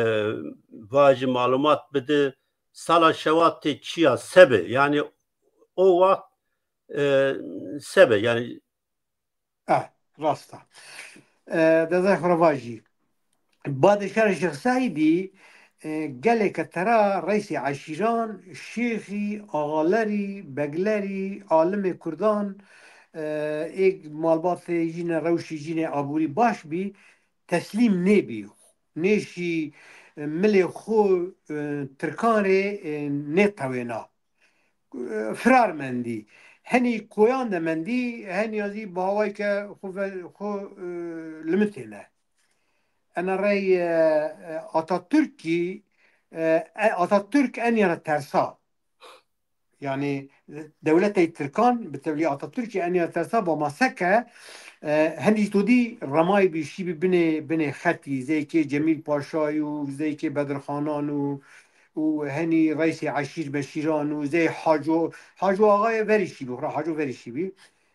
vajî malumat bide sala şewa tê çiya sebe, yani o waxt e, sebe yani Eh, rast e. E, dezay xwe re vajî. Badê şerê Şêx Seîdî e, geleke tera reysê eşîran, şêxî, axalerî, beglerî, alimê kurdan e, ê malbatê jîne rewşî jîne aborî baş bî, teslîm nêbî. Nêşî e, milê xwe e, tirkan rê e, nêtewêna. E, firar mendî. Henî koyan de mendî, heniya zî bi hawayke xwe ve- xwe e, limitêne. Ena rey e, e, Atatürkî e, e, Atatürk eniya re tersa. Yani dewletê Tirkan bi tevlî Atatürkî eniya re tersa ba maseke e, henî to dî remayî bî şî bî binê binê xetî, zey kê Cemîl Paşayî û zey kê Bedirxanan û û henî reysê eşîr meşîran û zey Haco, Haco Axayê verî şî bî, xura Haco verî şî bî.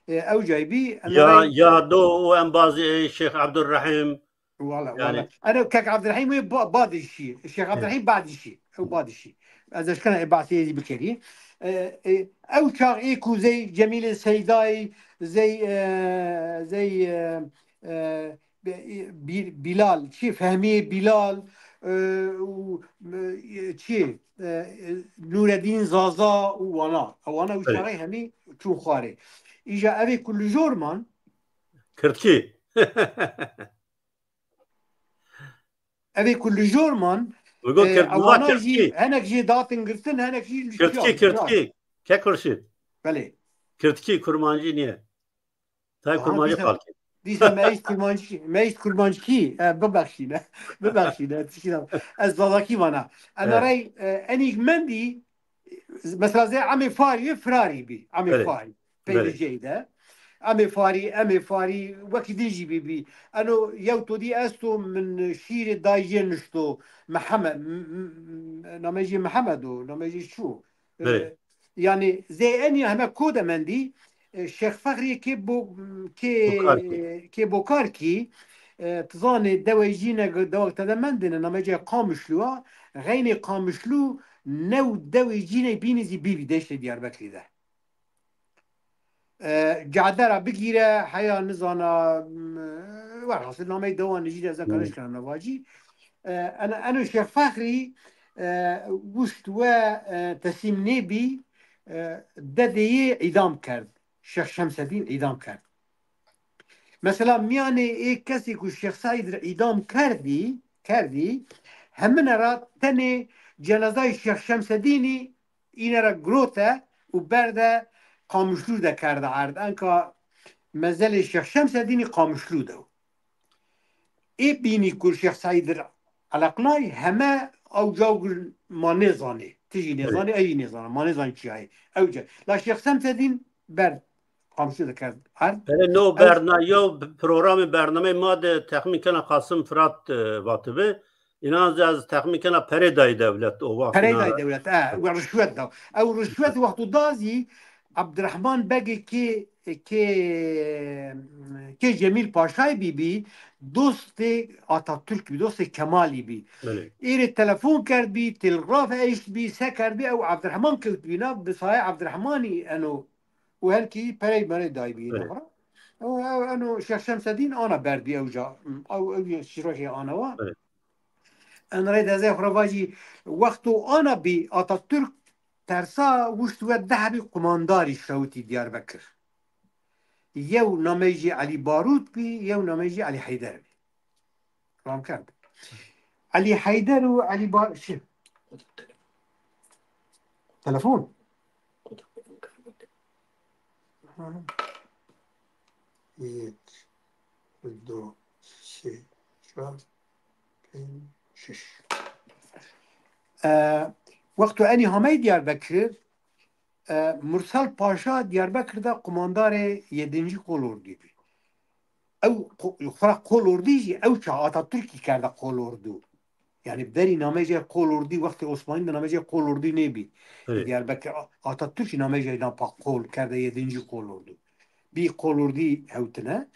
E, ew cayî bî, ena ya rey- ya do û embazê Şêx Abdurrahim. Wala, Yani- wala. Eno kek Abdurrahîm wê ba- badî şî. Şêx Abdurrahîm badî şî. Ew badî şî. Ez eşkena ê bahsê êdî bikerî. E, e, ew çax ê ku zey Cemîlê Seydayî, zey e, zey e, e, Bi- Bî- Bilal, çi Fehmiyê Bilal e, û e, çi e, e, Nûredîn Zaza û wana. Ewana û Evet. çaxê hemî çûn xwarê. Îja evê ku li jor man, Kirdkî. Evê ku li jor man, Wego e, Kirdkî, ewana Kirdkî. Jî, henek jî datin girtin, henek jî li Kirdkî, şiyan. Kirdkî. Ke Kurşîd. Belê. Kirdkî, Kurmancî niye. Tay Aha, Kurmancî dîsa- xalkî. Dîsa me îst Kurmancî, me îst Kurmancî, e, bibexşîne. Bibexşîne, tişkî da. Ez Zazakî vana. Ena Evet. rey, e, enîk mendî, mesela zê Emê Farî, Firarî bî. Emê Evet. Farî. Evet. Peylijeyî de. Emê Farî, Emê Farî, wekî din jî bî bî. Eno yew to dî esto min şîrê dayê nişto. Mihemed, m- m- m- namê jî Mihemed o, namê jî çû. Evet. Yani zê eniya heme ko de mendî, e, Şêx Fexrî kê bo, kê, Bokarkî. Kê Bokarkî, e, tu zanê dewê jî ne dewek te de mendine, namê jê Qamişlû a, xeynê Qamişlû new dewê jî ne bînî zî bî bî deştê Diyarbekirî de. E, Cadera bigîre, heya nizana, m, werhasil nameyê dewan jî de ez Hmm. karış kirim vacî. E, eno, eno Şêx Fexrî, e, wişt we, e, teslîm nêbî, e, dedê yê îdam kerd. Şêx Şemsedîn îdam kerd. Mesela miyanê ê kesê ku Şêx Seîd re îdam kerdî, kerdî, hemine ra tenê cenazayê Şêx Şemsedînî îne re girote û berde, Qamişlû de kerde erd. Enka mezelê Şêx Şemsedînî Qamişlû de. Ê bînî ku Şêx Seîd eleqnay heme ew cawgir ma nêzanê. Ti jî nêzanê, ez jî nêzanim. Ma nêzanî çiyayê. Ew ce. La Şêx Şemsedîn ber Qamişlû de kerd erd. Hele no Ew berna-, yo programê bernameyê ma de texmîn kena Qasim Firat, e, vatibi. Înan zî ez texmîn kena perê dayî dewlet o wext. Perê dayî dewlet, e, we rişwet da. Ew rişwet wextu da zî Abdurrahman Begê kê, kê, kê Cemîl Paşayê bîbî, dostê Atatürk bî, dostê Kemalî bî. Belê. Êrê telefon kerdbî, telgraf eştbî, se kerdbî, ew Abdurrahman kewtbî nav, bi sayê Abdurrahmanî eno û herkî perey merey daybî. Belê. Eno, eno Şêx Şemsedîn ana berdbî ew ca. Ew, ew şîrokê ana wa. Belê. En rê dezê xwe re vajî, wexto ana bî Atatürk tersa wişt we deh bî qumandarî şewitî Diyarbekir. Yew nameyê jî Elî Barût bî, yew nameyê jî Elî Heyder bî. Ram kerd. Elî Heyder û Elî Bar-, şi-, telefon. Yek, du, sê, çar, pênc, şeş. E, wexto enî hamey Diyarbekir, e, Mursel Paşa Diyarbekir de qumandarê yedinci kolordî bî. Ew qo-, xwe re kolordî jî ew çax Atatürkî kerde kolordû. Yani berî nameyê kolordî, wextê Osmanî de nameyê kolordî nêbî. Erê. Diyarbekir A-, Atatürkî nameyê napa kol kerde yedinci kolordû. Bî kolordî hewtine.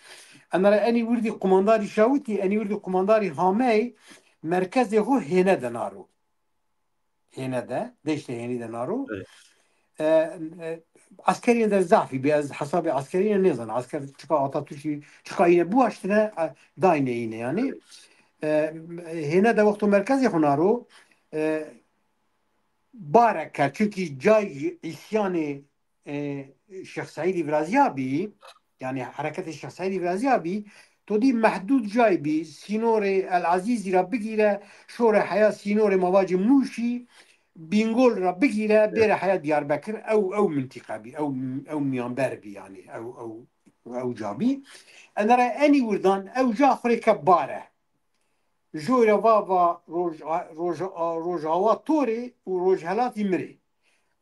Em re enî wirdî qumandarî şawitî, enî wirdî qumandarî hamey merkezê xwe hêne de naro. Hêne de, deştê hênî de naro. Evet. E, e, Eskeriyên de zafî bî, ez hesabê eskeriyên nêzana. Esker çika Atatürkî, çika îne biwaştine, e, dayne îne yani. Evet. E, hêne de wexto merkezê xwe naro, e, barek kerd. Çunkî cay îsyanê e, Şêx Seîdî viraziya bî, yani hereketê Şêx Seîdî viraziya bî, to dî mehdûd cay bî, sînorê El Ezîzî re bigîre, şore heya sînorê mavacî Mûşî, Bîngol re bigîre, bêre heya Diyarbekir, ew, ew mintîqe bî, ew, ew miyanber bî, yani ew, ew, ew ca bî. Enere enî wirdan, ew ca xurê ke bare. Joyra va va roj-, roj-, Rojava Torê û Rojhelatî Mirê.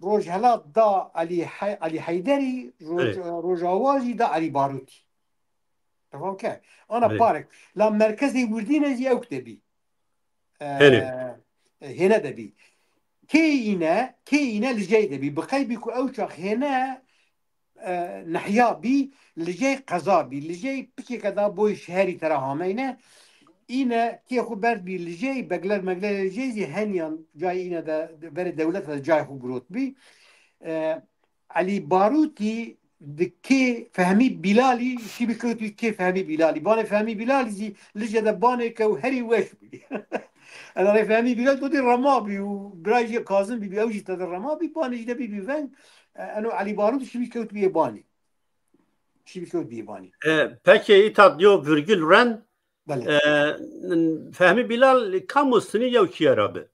Rojhelat da Elî He-, Elî Heyderî, Roj-, Erê. Rojava jî da Elî Barûtî. Tefam ke? Ana Erê. Parek. La merkezê wirdîne jî ew kitebî. Hêne. E, hêne de bî. Kê îne, kê îne li jey de bî. Bi qey bî ku ew çax hêne e, nehya bî, li jê qeza bî, li jê piçeke da boy şeherî tera hameyne. Îne kê xwe berd bî li jê, begler megler li jê zî heniyan cay îne de, de berê dewlete de cay xwe girot bî. E, Elî Barûtî di kê Fehmî Bîlalî, şî bi kewt bî kê Fehmî Bîlalî. Banê Fehmî Bîlalî zî li jê de banê ke û herî weş bî. Edarê Fehmî Bîlal gotî rema bî û birayê jê Kazim bî, bî, ew jî tede rema bî, banê jî de bî bî veng. E, eno Elî Barût şîvî kewt bîyê banî. Şîvî kewt bîyê banî. E, pekê îta diyo virgül ren, Belê. E, Fehmî Bîlal kamo sinî yew kî ye rabe?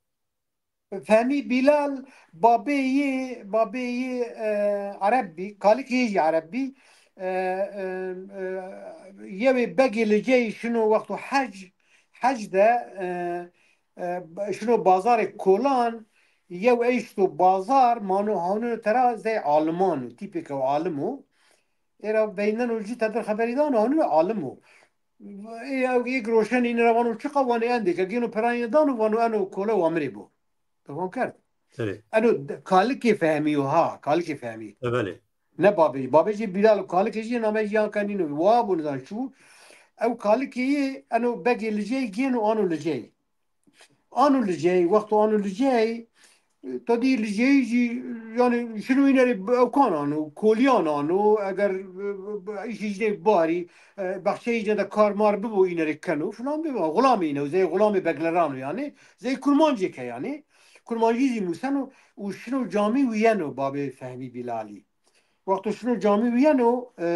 Fehmî Bîlal babê yê, babê yê, e, Ereb bî, kalikê yê jî Ereb bî. E, e, e, yewê begê li cey şino wexto hec, hec de, e, e, şino bazarê kolan, yew eşto bazar, mano hawno tera zey aliman û tîpêke û alim û. Êra veynen û cî tedir xeberî dan û hawno alim û. Ê, ew yek roşenî ne vano çiqa wane endê ke gêno peranê dan û vano eno kole wa mirê bo. Tefam kerd. Erê. Eno de-, kalikê Fehmî yo ha, kalikê Fehmî. E, belê. Ne babê, babê jî Bîlal û kalikê jî name jî yan kenîno. Wa bû nizan çû. Ew kalikê yê eno begê li cey gêno ano li cey. Ano li cey, wexto ano li cey, to dî li cey jî, yani şino înerê ewkan ano, koliyan ano, eger, e, e, îşî jî barî, e, baxçeyî jî de kar mar bibo înerê keno, filan bibo. Xulamê îne, zey xulamê beglerano yani, zey kurmancê ke yani. Kurmancî zî museno û şino camî wiyeno babê Fehmî Bîlalî. Wexto şino camî wiyeno, e,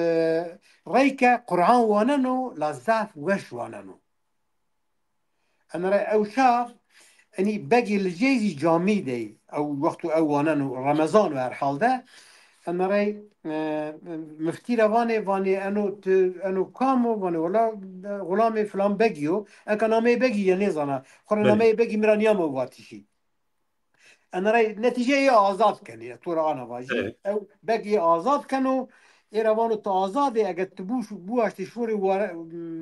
reyke Quran waneno, la zaf weş waneno. Emre ew çax, enî begê li cey zî camî dey. Ew wexto ew waneno, Remezan û herhalde. Em rey, e, miftî re vanê, vanê eno tu, eno kam o, vanê wela, e, xulamê filan begî yo. Eka nameyê begî ye nêzana. Xwe re nameyê begî min re niyame û vatîşî. Em rey netîce ê azad kenê, tu re ana vajî. Evet. Ew begî azad keno, ê re vano tu azad ê, eger tu bû, bû haştê şorê ware,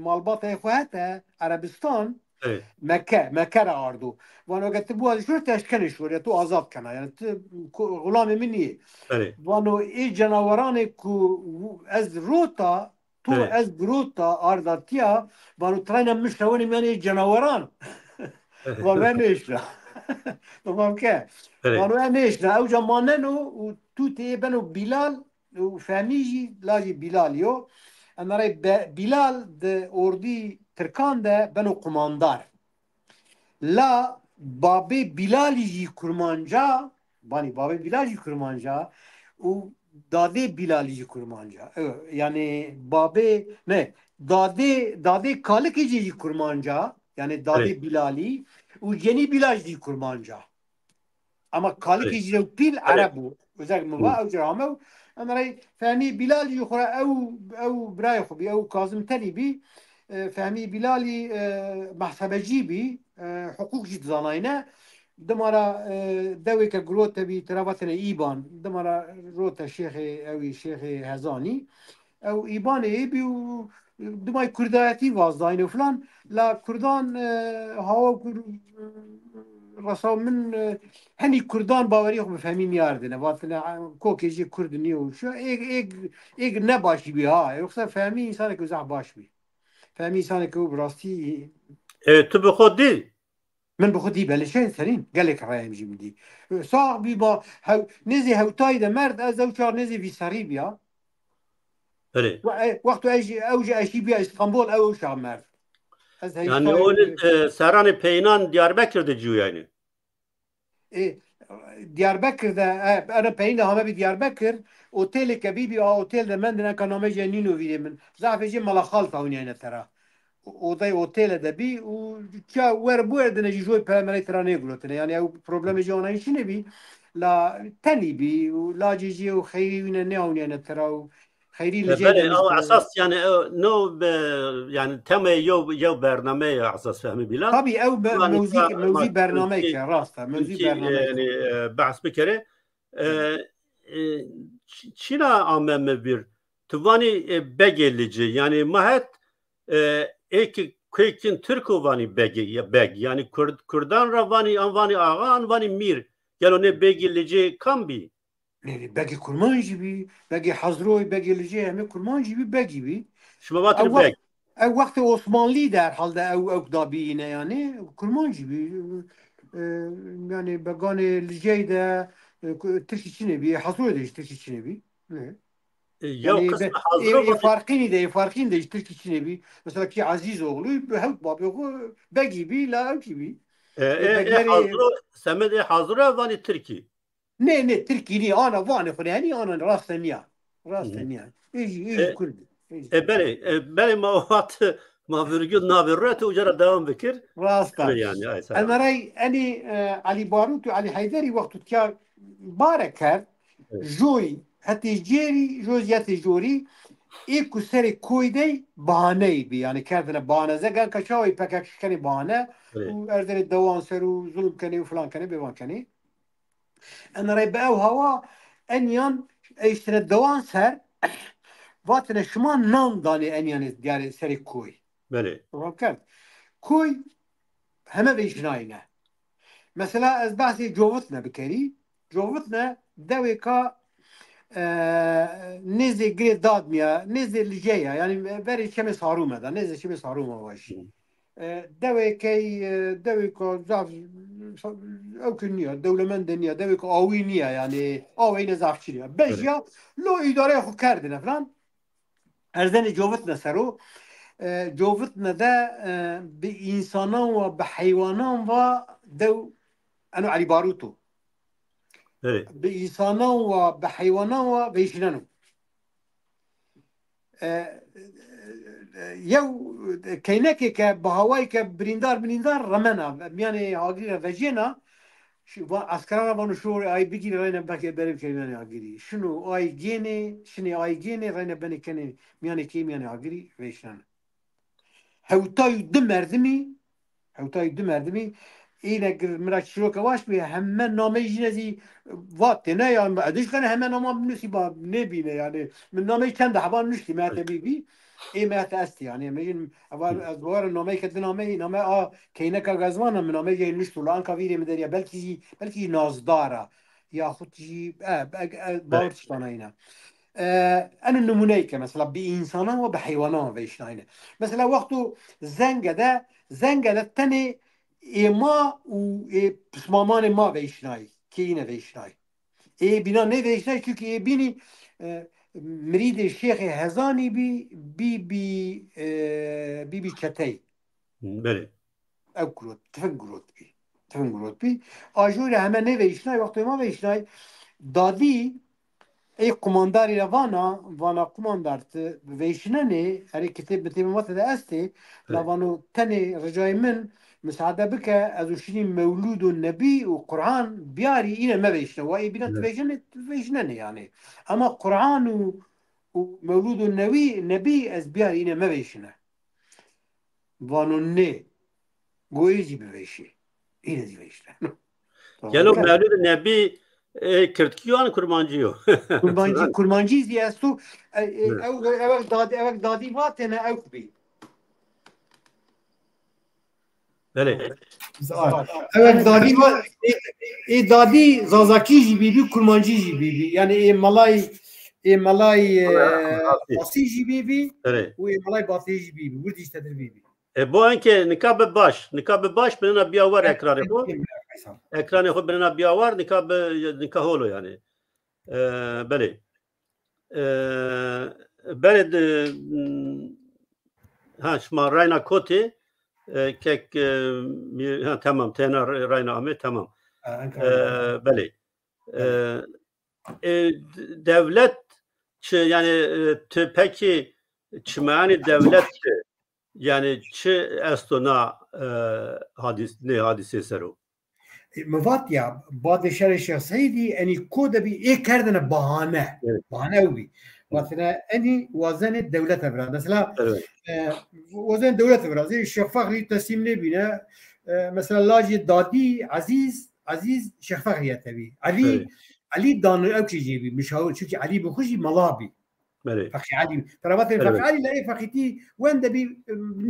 malbatayê xwe hete, Erebistan, Evet. Mekke, Mekke re ardo. Vano, eger tu biwazî şûr, te eşkenê şûr, ya tu azad kena. Yani tu ku-, xulamê min niyê. Evet. Vano, ê cenaweranê ku ez rota, tu Evet. ez rota ardatiya, vano, trayna min şewenê miyanê ê cenaweran. Vano, ve nêşna. Tamam ke. Evet. Vano, ve nêşna. Ew ca maneno û tu tê beno Bilal, û Fehmî jî lajê Bîlalî yo. Em rey be-, Bîlal di ordî Tirkan de beno qumandar. La babê Bîlalî jî Kurmanca, banî babê Bîlal jî Kurmanca û dadê Bîlalî jî Kurmanca. Ew, yani babê, ne, dadê, dadê kalikê jî jî Kurmanca, yani dadê Evet. Bîlalî û cenî Bîlal jî Kurmanca. Ama kalikê Evet. jî ew pîl Evet. Ereb bû. Özellikle min va Hı. ew cira me û em rey Fehmî Bîlal jî xwe re ew, ew birayê xwe bî, ew Kazim Telî bî. E, Fehmî Bîlalî, e, mehsebecî bî, e, hiqûq jî dizanayne. Dima ra, e, dewêke girote bî, tira vatine Îban. Dima ra rote şêxê, ewî şêxê Hezanî. Ew Îbanê bî û dimayî kurdayetî vazdayne û filan. La kurdan, e, hawa kur, rasa min, e, henî kurdan bawerî xwe bi Fehmî niyardine. Vatine, e, kokê jî kurd nîyo. Şu êg, êg, êg ne başî bî ha. Yoksa Fehmî însanekî zehf baş bî. Fehmî însanekî û bi rastî Evet, tu bi xwe dî. Min bi xwe dî belê şey serîn. Gelek reyem jî min dî. Sax bî ba hew, nêzê hewtayî de merd, ez ew çar nêzê vî serî biya. Belê. We-, e, wexto ez jî, ew jî eşî biya Îstanbul, ew ew çar merd. Ez Yani hewtayî o, e, serranê peynan Diyarbekir de cûyayne. Ê, Diyarbekir de, e, ene peyîn de hame bî Diyarbekir, otêleke bî bî, a otêl de mendin, eka namê jê nîno vîrê min. Zafê jê mala xalta hûniyayne tera. Odayê otêle de bî û çiya wer bû erdine jî joy pere merey tera nêgurotine. Yani ew problemê jê anayî çinê bî, la tenî bî û lacê jê û xeyrî wîne nêhûniyayne tera û xeyrî li E, jê belê, de ew nîştine. Esas yani, ew, no, be, yani temaya yew, yew bername ye esas Fehmî Bîlan. Tabii ew be-, Yani mewzî, ka-, mewzî ma-, bernameyek çünkü, e, rast e, mewzî çünkü, bernameyek yani, e. E, behs bikere. E, Evet. e, ç-, çîna ame me bir. Tu vanî, e, begê li cê. Yani ma het, e, ê ki kêkin Tirko vanî begê, ya beg. Yani Kurd, Kurdan ra vanî, an vanî axa, an vanî mîr. Gelo ne begê li cê kam bî? Nê, nê, begê Kurman jî bî, begê Hezroyê, begê Licê, hemê Kurman jî bî, begî bî. Şima vatin Ew wext, beg. ew wextê Osmanlî de herhalde ew, ew dabîyîne yani, Kurman jî bî. E, yani beganê Licey de, e, ku-, Tirkî çinê bî, Hezroyê de jî Tirkî çinê bî. Ne? E, ya Yani kısmı be-, Hezro ê, ê va- Farqînî de, ê Farqîn de jî Tirkî çinê bî. Mesela kî Ezîzoğlu, hewt babê xwe begî bî, la ew kî bî. E, E, e, e, beglerê Hezro, semedê Hezro vanî Tirkî. Nê, nê, Tirkî nî, ana vanê xwe nî, ana raste niya. Raste Hı. niya. Ê jî, ê jî E, Kurd e. Ê jî. e, belê, e, belê ma hat, ma virgül navê rû tu uca ra devam bikir. Rast e. Belê yani, ay, selam. Em rey, enî, e, Elî Barût û Elî Heyderî wextu tiya bare kerd, Evet. joy, hetê cêrî, joy hetê jorî, ê ku serê koy dey bahaneyî bî, yani kerdine bahane. Zegen ka çawê P K K kenê bahane Evet. û erdene dewan ser û zulm kenê û filan kenê, bêvan kenê. Em rey bi ew hawa eniyan eştine dewan ser, vatine şima nan danê eniyanê diyarê serê koy. Belê. Wan kerd. Koy heme vêjinayî ne. Mesela ez behsê Covitne bikerî. Covitne dewêka, e, nêzê girê Dadmiya, nêzê Licê ya, yani verê çemê Sarûme de, nêzê çemê Sarûme vajî. Hı. E, dewêkey, e, dewêka zaf, ew ki niya, dewlemend de niya, dewêka awî niya, yani awê ne zaf çi niya. Bej Evet. ya, lo îdareyê xwe kerdine filan. Erzenê Covitne sero. E, Covitne de, e, bi însanan ve, bi heywanan ve dew eno Elî Barût o. Evet. Bi însanan ve, bi heywanan ve vêjineno. E, e, yew keynekê ke bi hawayê ke birîndar, birîndar remena, miyanê hagirî re vejêna, Şi-, va-, eskeran vano şorê ay bigîrî reyne beke berê bikene miyanê agirî. Şino ay gênê, şinê ay gênê reyne benê kenê miyanê kê miyanê agirî veyşnane. Hewtay û du merdimî, hewtay û du merdimî, îne gir mira çîroke waş bî, heme nameyê jîne zî va têne ya, edişkane heme nama binusî ba nêbîne yani. Min nameyê çend heba nuştî, me te bî bî. Ê me te estî yani. Me jin, eva, ez bawer nameyê ke di nameyê, name a keyneka gazvana min nameyê jê nuşt û la anka vîrê min deriya. Belkî jî, belkî jî nazdara. Yaxut jî, e, e, e, bawer tiştana îne. E, eno nimûneyke, mesela, bi însanan ve bi heywanan ve veyşnayne. Mesela, wexto zenge de, zenge de tenê ê ma û ê pismamanê ma veyşnayî, keyîne veyşnayî. Ê bîna nê veyşnayî, çunkî ê bînî, e, mirîdê şêxê Hezanî bî, bî, bî, e, bî, bî çeteyî. Belê. Ew girot, tifin girot bî. Tifin girot bî. A jû re heme nêveyşinay, wextê ma veyşinay, dadî ê qumandarî re vana, vana qumandar, ti veyşinenê, erê kitêb, bi têbê ma te de estê, la vano tenê ricayê min, misaade bike, ez û şinî mewlûd û nebî û Quran biyarî, îne me veyşine. Wa ê bîna ti veyşinenê, ti veyşinenê yani. Ama Quran û, û mewlûd û newî, nebî ez biyarî, îne me veyşine. Vano nê. Go ê jî bivêşê. Îne zî vêşne. Gelo Mewlid Nebî, e, kirdkî yo an kurmancî yo? Kurmancî, kurmancî zî esto, e, e, ew, ew, ew dadî, ew dadî vatêne ew bî. Belê. Ew dadî va, ê, ê dadî zazakî jî bîbî, kurmancî jî bîbî. Yani ê malay, ê malay, e, Fasî jî bîbî û ê malay Batî jî bîbî. Wir dî ji te dir bîbî. E, bo enke nika bi baş, nika bi baş, binena biya wer ekranê xwe. Ekranê xwe binena biya wer, nika bi, nika holo yani. E, belê. E, belê de, m, ha, şima rayna kotê, e, kek, e, mi-, ha, tamam, tena re-, rayna amê, tamam. Ha, en E, belê. E, e, d-, dewlet çi, yani, e, tu pekî çimeyanê dewlet çi? Yani çi esto na, e, hadis-, nê hadisê sero? E, mi vat ya, badê şerê Şêx Seîdî, enî ko de bî ê kerdine bahane. Evet. Bahane ew bî. Vatine enî wazenê dewlete vira. Mesela, Evet. e, wazenê dewlete vira. Zê Şêx Fexrî teslîm nêbîne. E, mesela lajê dadî Ezîz, Ezîz Şêx Fexrî ye tevî. Elî, Evet. Elî dano ew kî jê bî, mişawir. Çunkî Elî bi xwe jî mela bî. Belê. Feqî Elî. Tera vatê Evet. Feqî Elî, la ê feqîtî wende bî,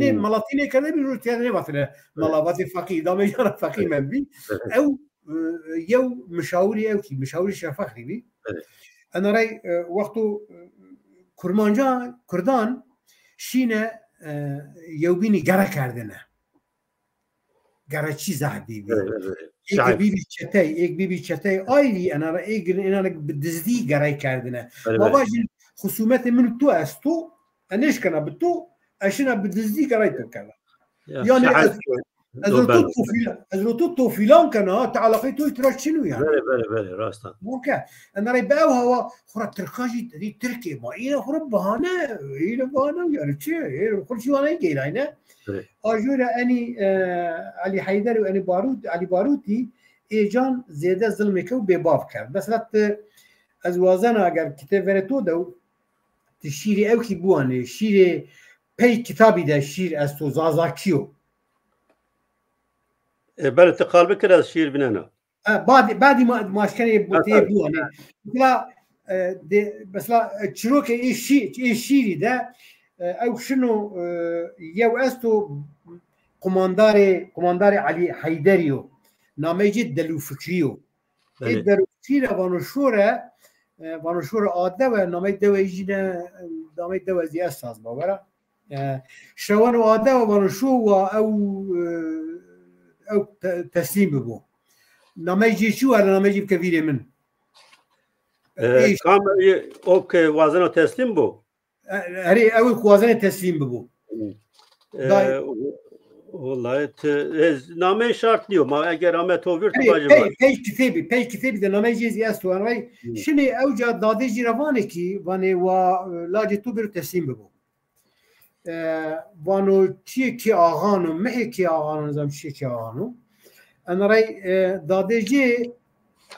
nê Hmm. melatî nêkerde bî, rû tiyade nêvatine mela, vatê feqî, damê jara feqî Evet. men bî. Evet. Ew, e, yew mişawirî ew kî, mişawirî Şêx Fexrî bî. Evet. Ena rey, e, wexto, e, kurmanca, kurdan şîne, e, yewbînî gere kerdine. Gere çî zehf bîbî. Evet, evet, evet. Êk Şahit. bîbî çetey, êk bîbî çetey ayrî, enara êk, enara bi dizdî gerey kerdine. Evet, Ma evet. vajin xusûmetê min û tu esto, e nêşkena bi tu, e şina bi dizdî gerey tu kena. Ya, Yani şahit. ez, ez Yo, ro tu ben. tofîla-, ez ro tu tofîlan kena, ha, te alaqey tu tira çin û yani. Belê, belê, belê, rasta. Weke, enara bi ew hawa, xura Tirka jî, dî Tirkê ma, îne xura bahane, îne bahane, yani çi, îne xura çi wane geyrayne. Evet. A jû re enî, e, Elî Heyder û enî Barût-, Elî Barûtî ê can zêde zilmê kew bêbav kerd. Mesela tu, ez wazena eger kitêb verê to de, tu şîrê ew kî biwanê, şîrê pey kitabî de şîr esto, zazakî yo. E, belê, tu qal bikir ez şîr binena. E, badî, badî ma-, maşkenê bu-, Ha, tê tabii. bû, hani. Mesela, e, de, mesela, e, çirokê ê şî-, ê şîrî de, e, ew şino, e, yew esto kumandarê, kumandarê Elî Heyderî yo. Nameyê cê Delû Fikrî yo. Ê Belê. Delû Fikrî re vano şore, e, vano şore a dewe, nameyê dewe jî ne, nameyê dewe zî ez saz bawera. E, şewan û ade û vano şo wa ew, e, ew te-, teslîm bibo. Nameyê cê çi were, nameyê cê bike vîrê min. E, Ê, kam, e, o ke wazena teslîm bo? E, herê ew ê ku wazene teslîm bibo. E, Day- wallahî te, ez, nameyê şart niyo. Ma eger ame to vir, tu Herê bacê pey, var. Pey kitêbî, pey kitêbî de nameyê cê zî esto. Enray, Hmm. şinê ew ca dadê jî re vanê kî, vanê wa, e, lacê to bêro teslîm bibo. E, vano çiyê kê axano, mehê kê axano, nizam çiyê kê axano. Enrey, e, dadê jê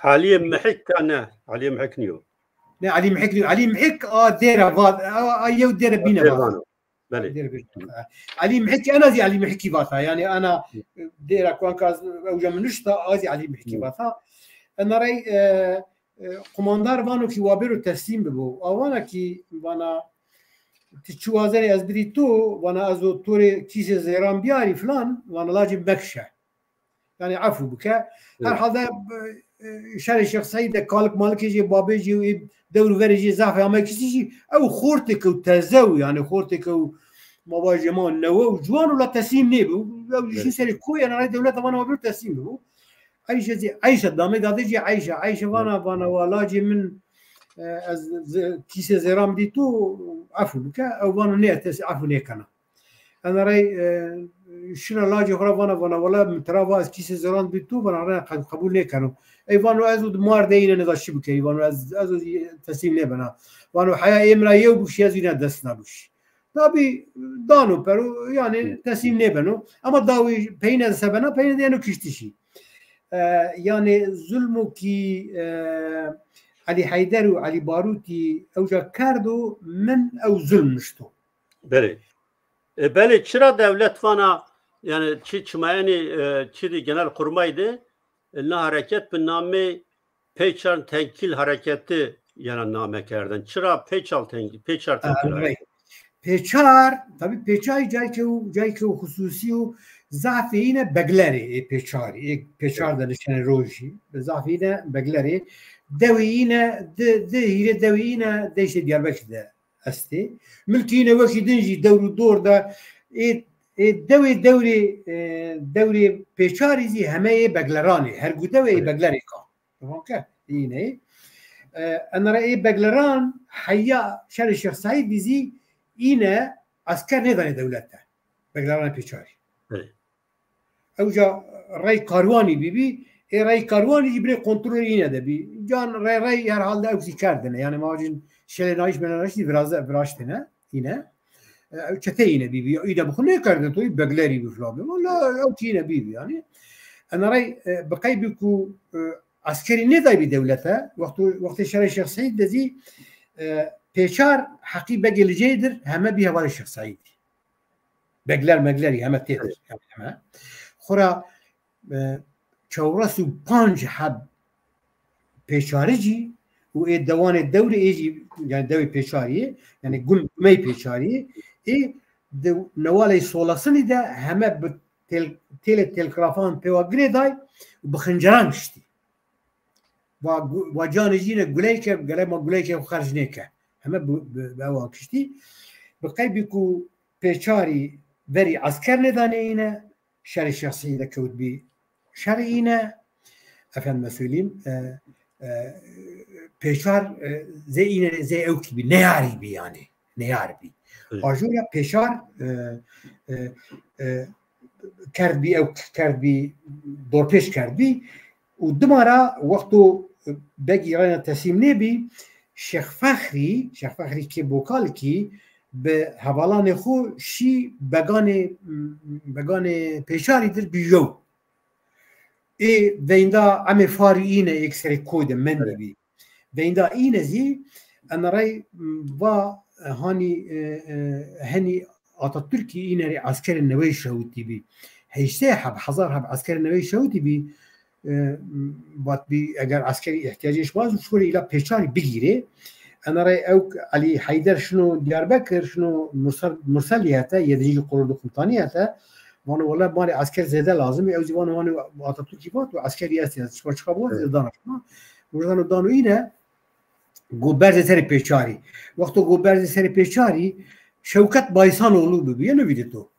Aliyê Mihik ka ne? Aliyê Mihik niyo. Ne, Elî Mihik niyo. Elî Mihik a dêre va, a, a yew dêre bîne va. Belê. Elî Mihik, ena zî Elî Mihikî vata. Yani ana dêra kuanka ew ja min nişta, a zî Elî Mihikî vata. Enrey, e, e, qumandar vano ki wa bêro teslîm bibo. A vana ki vana ti çi wazerê ez bidî tu, vana ez o torê kîsê zêran biyarî filan, vana lacê mekşe. Yani efû bike. Herhalde, e, e, şerê Şêx Seîd de kalik malikê jê, babê jê û ê dewr û verê jê zafê Amerîkî jî, ew xortêke û teze û yani xortêke û ma vajê ma newe û ciwan û la teslîm nêbû. Ew jî serê koyê, yani rê dewleta vana wa bir teslîm bû. Eyşe zî, Eyşe, damê dadê jî Eyşe. Eyşe vana, vana wa lacê min, e, ez ze-, kîsê zêran bidî tu, efû bike. Ew vano nê, ez efû nêkena. Enrey, e, şira lacê xwe re vana, vana, wela min tira va ez kîsê zêran bidî tu, vana re qe-, qebûl nêkeno. Ey vano ez û di mar de yîne neda çi bike, ey vano ez, ez û teslîm nêbena. Vano heya ê min ra yew bûşî, ez yîne dest nabûşî. Tabî dano pero, yani teslîm nêbeno. Ama dawî peyne sebena, peyne de yeno kiştişî. E, yani zulmû ki, e, Elî Heyder û Elî Barûtî ewca kerdo min ew zulm nişto. Belê. E, belê, çira dewlet vana, yani çi çimayenî, e, çi di Genelkurmay de, e, na hareket bi namê Pêçar Tenkîl Hareketi yana name kerdin. Çira Pêçal Tenkîl, Pêçar Tenkîl Hareket? Pêçar, tabî Pêçarî cayke û, cayke û xusûsî û zafê yîne beglerê ê Pêçarî, ê Pêçar de niştene rojî. Zafê yîne beglerê. Dewê yîne di, di hîrê dewê yîne deştê Diyarbekir de estê. Milkî yîne wekî din jî dewr û dor de ê, ê dewê dewrê, e, dewrê Pêçarî zî heme ê begleranê. Her gu dewê ê beglerê ka. Roke yîne. E, enre ê begleran heya şerê Şêx Seîdî zî yîne esker nêdanê dewlete. Begleranê Pêçarî. Ewca rey karwanî bîbî, ê rey karwanî jî binê kontrolê yîne de bî. Can rey rey herhalde ew zî kerdine. Yani mavacin şelênayîş menayîş zî viraze, viraştine yîne. E, ew çete yîne bîbî. Yîne bi xwe nêkerdin, to yî beglerî bi filan bi. Wala ew kî yîne bîbî yani. Ena rey, e, bi qeybî ku, e, eskerî nêdaybî dewlete, wexto, wextê şerê Şêx Seîd de zî, e, Pêçar heqî begê li cê dir heme bî hevalê Şêx Seîdî. Begler meglerî heme tê dir. Heme. Xura, e, çewres û panc heb Pêçarî jî û ê dewanê dewrê ê jî, yani dewê Pêçariyê, yani gum-, gumey Pêçariyê, ê di newalê Solasinî de heme bi tel-, têlê telgrafan pêwa girêday û bi xinceran kiştî. Va gu-, va canê jî ne guleyke, gele ma guleyke xerc nêke. Heme bi, bi, bi ewan kiştî. Bi qeybî ku Pêçarî verî esker nêdanê yîne, şerê Şêx Seîd de kewt bî şerê yîne, efendime söyleyeyim, e, e, Pêçar, e, zê yîne, zê ewkî bî, neyarî bî yani, neyar bî. Ajora Pêçar, e, e, e, kerd bî, ew kerd bî, dorpêç kerd bî û dima ra wexto begî reyna teslîm nêbî, Şêx Fexrî, Şêx Fexrî kê Bokalikî bi hevalanê xwe şî beganê, beganê Pêçarî dir bî yew. Ê veynda emê farî îne êk serê koy de mendî bî. Veynda îne zî enrey va, e, hanî, e, e, henî Atatürkî îne rê eskerê newey şewitî bî. Heştê heb, hezar heb eskerê newey şewitî bî. E, vat bî eger eskerî ihtiyacê şima zû şûrê îla Pêçarî bigîrê. Enrey ew Elî Heyder şino Diyarbekir, şino Mursel-, Murselî hete, yedinci Kolordu Komutanî hete. Vano wele marê esker zêde lazim e. Ew zî vano, vano Atatürkî vat û eskerî estê, ez şima çiqa bû, ez dana şima. Murdan û dano îne go berzê serê Pêçarî. Wexto go berzê serê Pêçarî, Şewket Baysanoğlu bibî, yeno vîdî to.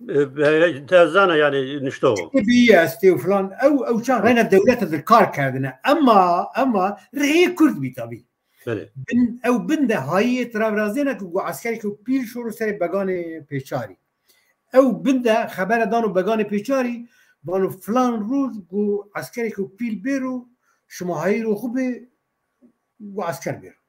E, e, te zana yani nişto. Bî estê û filan. Ew, ew çax reyna dewlete de kar kerdine. Ema, ema rihê Kurd bî tabî. Belê. Bin, ew bin de hayî tira virazêne ku go eskerê ku pîl şoro serê beganê Pêçarî. Ew bin de xebere dano beganê Pêçarî, vano filan rûz ku eskerê ku pîl bêro, şima hayîro xwe bê, go esker bêro.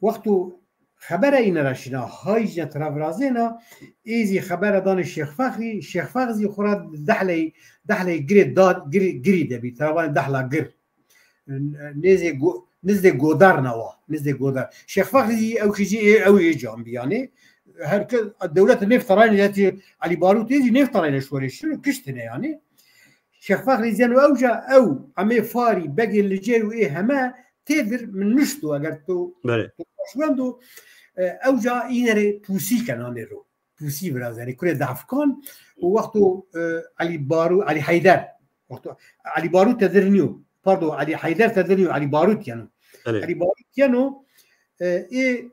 Wexto Xebera îne re şîna, hay jine tira virazêna, ê zî xebera danê Şêx Fexrî, Şêx Fexrî zî xwe re dehley, dehley girê da, girî, girî de bî, tira vanê dehla gir. Nêzê go-, nizdê Godar newa, nizdê Godar. Şêx Fexrî zî ew kî jî ê, ew ê can bî, yanî. Her kes, dewlet nêv terayne yetî Elî Barût ê zî nêv terayne şorê şir kiştine, yanî. Şêx Fexrî zî eno ewca ew, emê Farî, begê Licêr û ê heme têdir min nişto, eger tu, Belê. tu baş wendo, e, ewca înerê Pûsî kenanê ro. Pûsî virazerî, kurê Dehfkan û wexto, e, Elî Barû, Elî Heyder. Wexto Elî Barût tedir nîyo. Pardon, Elî Heyder tedir nîyo, Elî Barût yeno. Belê. Elî Barût yeno, e, ê,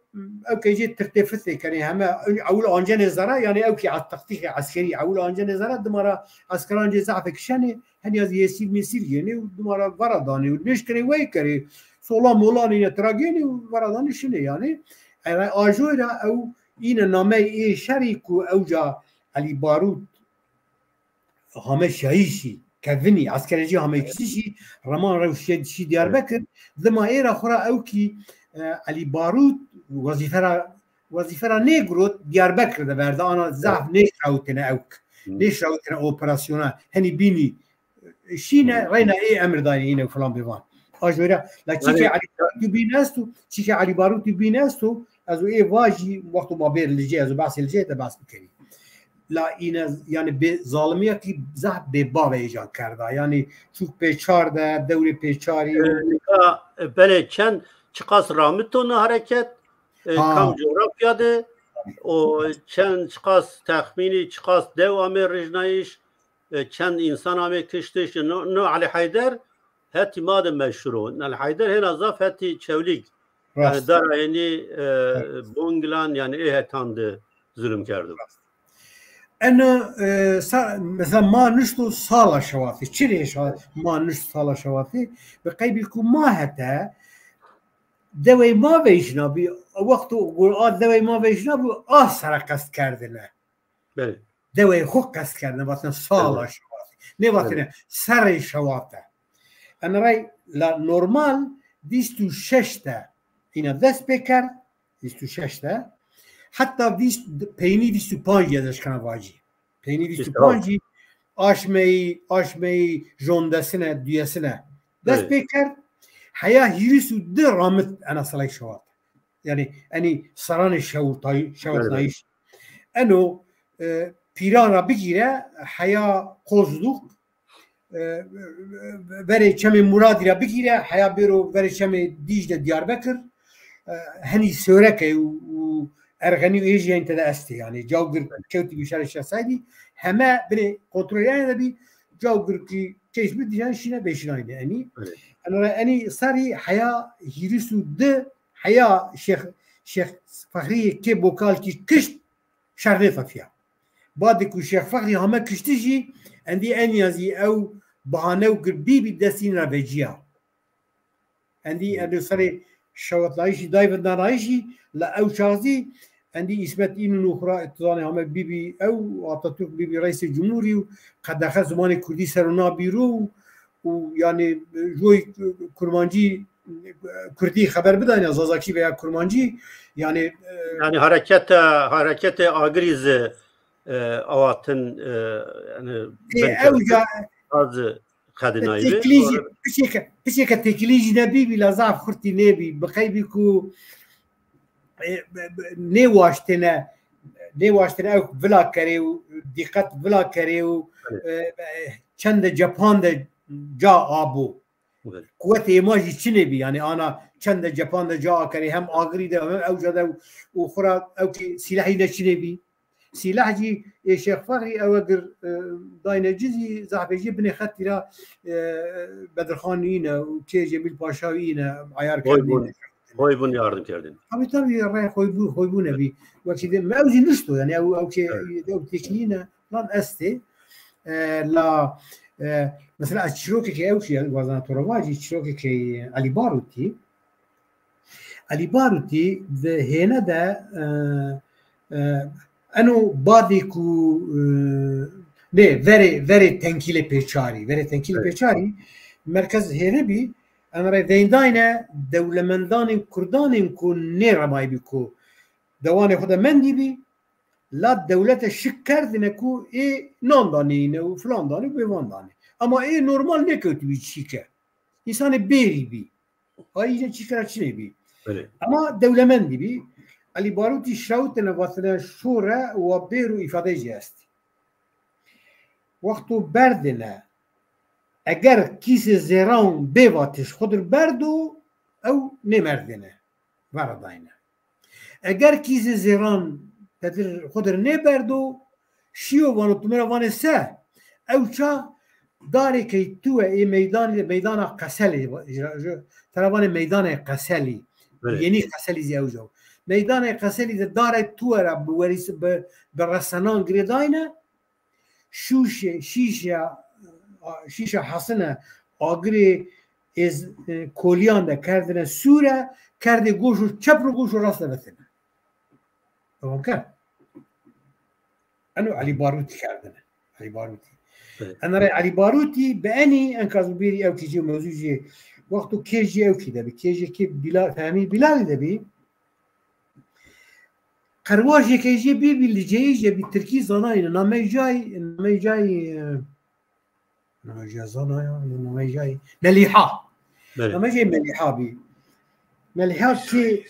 ew kê jê tirtê fitê kenê heme, ewil ancenê zere, yanî ew kî a-, taktîkê eskerî, ewil ancenê zere, dimara eskeran cê zehfê kişenê, henya zî yêsîr mêsîr gênê û dimara vera danê û nêşkenê wey kerê, sola mola nîne tira gênê û vera danê şinê, yanî. E, ajoyra ew îne namey ê şerî ku ewca Elî Barût hame şayîşî, kevinî, eskerê jî hame kiştişî, reman rew şî, şî Diyarbekir, dima ê re xwe re ew kî, e, Elî Barût wezîfe re, wezîfe re nêgirot, Diyarbekir de berde, ana zaf nêşewtine ewk. Hmm. Nêşewtine operasyona, henî bînî, şîne, Hmm. reyna ê emir dayne îne filan bêvan. Ajoyra, la çîkê Elî Barûtî bîn esto, çîkê Elî Barûtî bîn esto, ez û ê vajî wexto ma bêr li cê, ez û behsê li cê te behs bikerî. La îne, yanî bê zalimiyekî zehf bê bavê îcan kerda. Yanî çûk pê çar de, dewrê pê çarî. E, nika, e, belê, çend, çiqas ramito na hereket, e, Ha. kam coğrafya de, o çend, çiqas texmînî, çiqas dew amê rijnayîş, e, çend însan amê kiştiş, no, no Elî Heyder hetî ma de meşhur o. Elî Heyder hêna zaf hetî Çewlîg. Rast. Yani dara hênî, e, Evet. Bongilan, yani ê hetan de zulüm kerdo. Rast. Eno, e, sa-, mesela ma nişto sala şewatê. Çi rê şa-, ma nişto sala şewatê? Bi qeybî ku ma hete dewey ma veyşina bî, wexto ku a dewey ma veyşina bû, a sere qest kerdine. Belê. Dewê xwe qest kerdine, vatine sala Belê. şewatê. Nêvatine Belê. serê şewate. Em rey la normal bîst û şeş de îna dest pê kerd, bîst û şeş de. Heta bîst, peynî bîst û panc ya deşkana vacî. Peynî bîst û panc jî aşmeyî, aşmeyî jondesine, duyesine. Dest Belê. pê kerd, heya hîris û di ramit ena salay şewat. Yani, enî saranê şewitay-, şewitnayîş. Eno, e, pîran ra bigîre, heya Kozluk, e, verê çemê Muradî ra bigîre, heya bêro verê çemê Dîcle Diyarbekir, e, henî Sêwreke û, û Erxenî û ê jî hên tede estê. Yani, Cawgir kewtî bî şerê Şehsaydî, heme binê kontrolê ene de bî, Cawgir kî keş bi dijan şîne bêşinayne enî. Evet. Eno re enî sarî heya hîris û di heya Şêx, Şêx Fexrî kê Bokalkî kişt şer nêfefiya. Badê ku Şêx Fexrî hame kiştî jî, endî enya zî ew bahane û gir bî bî destîn re veciya. Endî Hmm. eno serê şewatnayîşî, dayvindanayîşî, la ew çax zî, endî Îsmet Înûn û xura tizanê hame bî bî ew, Atatürk bî bî reîsê cumhurî û qedexe zimanê kurdî ser û nabîro û, û yani, joy kurmancî, kurdî xeber bidayne, zazakî veya kurmancî, yani, e, Yani harekete, harekete Agirî zî, e, awatin, e, yani Ê, ew ya az xedinayî. Têkilî jî, piçeke, piçeke têkilî jî nebî bî, la zaf xurtî nêbî. Bi qeybî ku, e, nêwaştêne, nêwaştêne ew vila kerê û dîqet vila kerê û, Evet. e, e, çende cepan de ca abo. Evet. Quwetê êma jî çinê bî, yani ana çende cepan de ca akerê, hem Agirî de hem ewca de û xura ew kî sîlehî ne çinê bî. Sîleh jî ê Şêx Fexrî ew egir, e, dayne cizî, zehfê jî binê xetî ra, e, Bedirxan wî ne û kê Cemîl Paşa wî ne, ayar Oy kerdî bûn. ne. Oy bûn yardım kerdin. Tabii, tabii, rê xwe bû, xwe bû nebî. Wekî de, me ew jî nişto, yani ew, ew kê, Evet. ew têkilî ne, lan estê. E, la, e, mesela ez çîrokekê ew jî, wazana to re vajî, çîrokekê Elî Barûtî. Elî Barûtî di hêne de, e, e, eno badê ku, e, nê, verê, verê tenkîlê pêçarî, verê tenkîlê Evet. pêçarî, merkez hêne bî, em rê veyndayne dewlemendanên kurdanên ku nêremayî bî ku dewanê xwe de mendî bî, la dewlete şik kerdine ku ê nan daneyîne û filan danê û bêvan danê. Ama ê normal nekewtibî çîke. Însanê bêrî bî. Ay yine çîkera çinê bî. Belê. Ama dewlemendî bî. Elî Barûtî şawitine vatine şûre wa bêr û îfadeyê jî est. Wexto berdine, eger kîsê zêran bê vatiş xwe dir berdo, ew nêmerdine. Veradayne. Eger kîzê zêran petir xwe dir nêberdo, şiyo vano tu me re vanê se, ew ça darê key tu we ê meydanê, meydana Qeselê, ji, ji, te re vanê meydanê Qeselî, Belê. Yenî Qeselî zî ew jo. Meydanê Qeselî de darê tu we re bi werîs-, bi, bi resenan girêdayne, şûşe, şîşe, şîşe hasine agirê êz, e, koliyan de kerdine sûre, kerdê goş û çep û goş û rast de vetine. Tamam ke? Eno Elî Barûtî kerdine. Elî Barûtî. Evet. Enere Elî Barûtî bi enî enkaz bibêrî ew kî jî mewzû jî wexto kê jî ew kî de bi kê jî kê Bila-, Fehmî Bilalî de bî. Qerwaşê kê jê bî bî li ceyê jê bî tirkî zanayî ne. Namey cayî, namey cayî, e, namey cayî zanaya, namey cayî Melîha. Belê. Namey cayî Melîha bî. Melîha ki,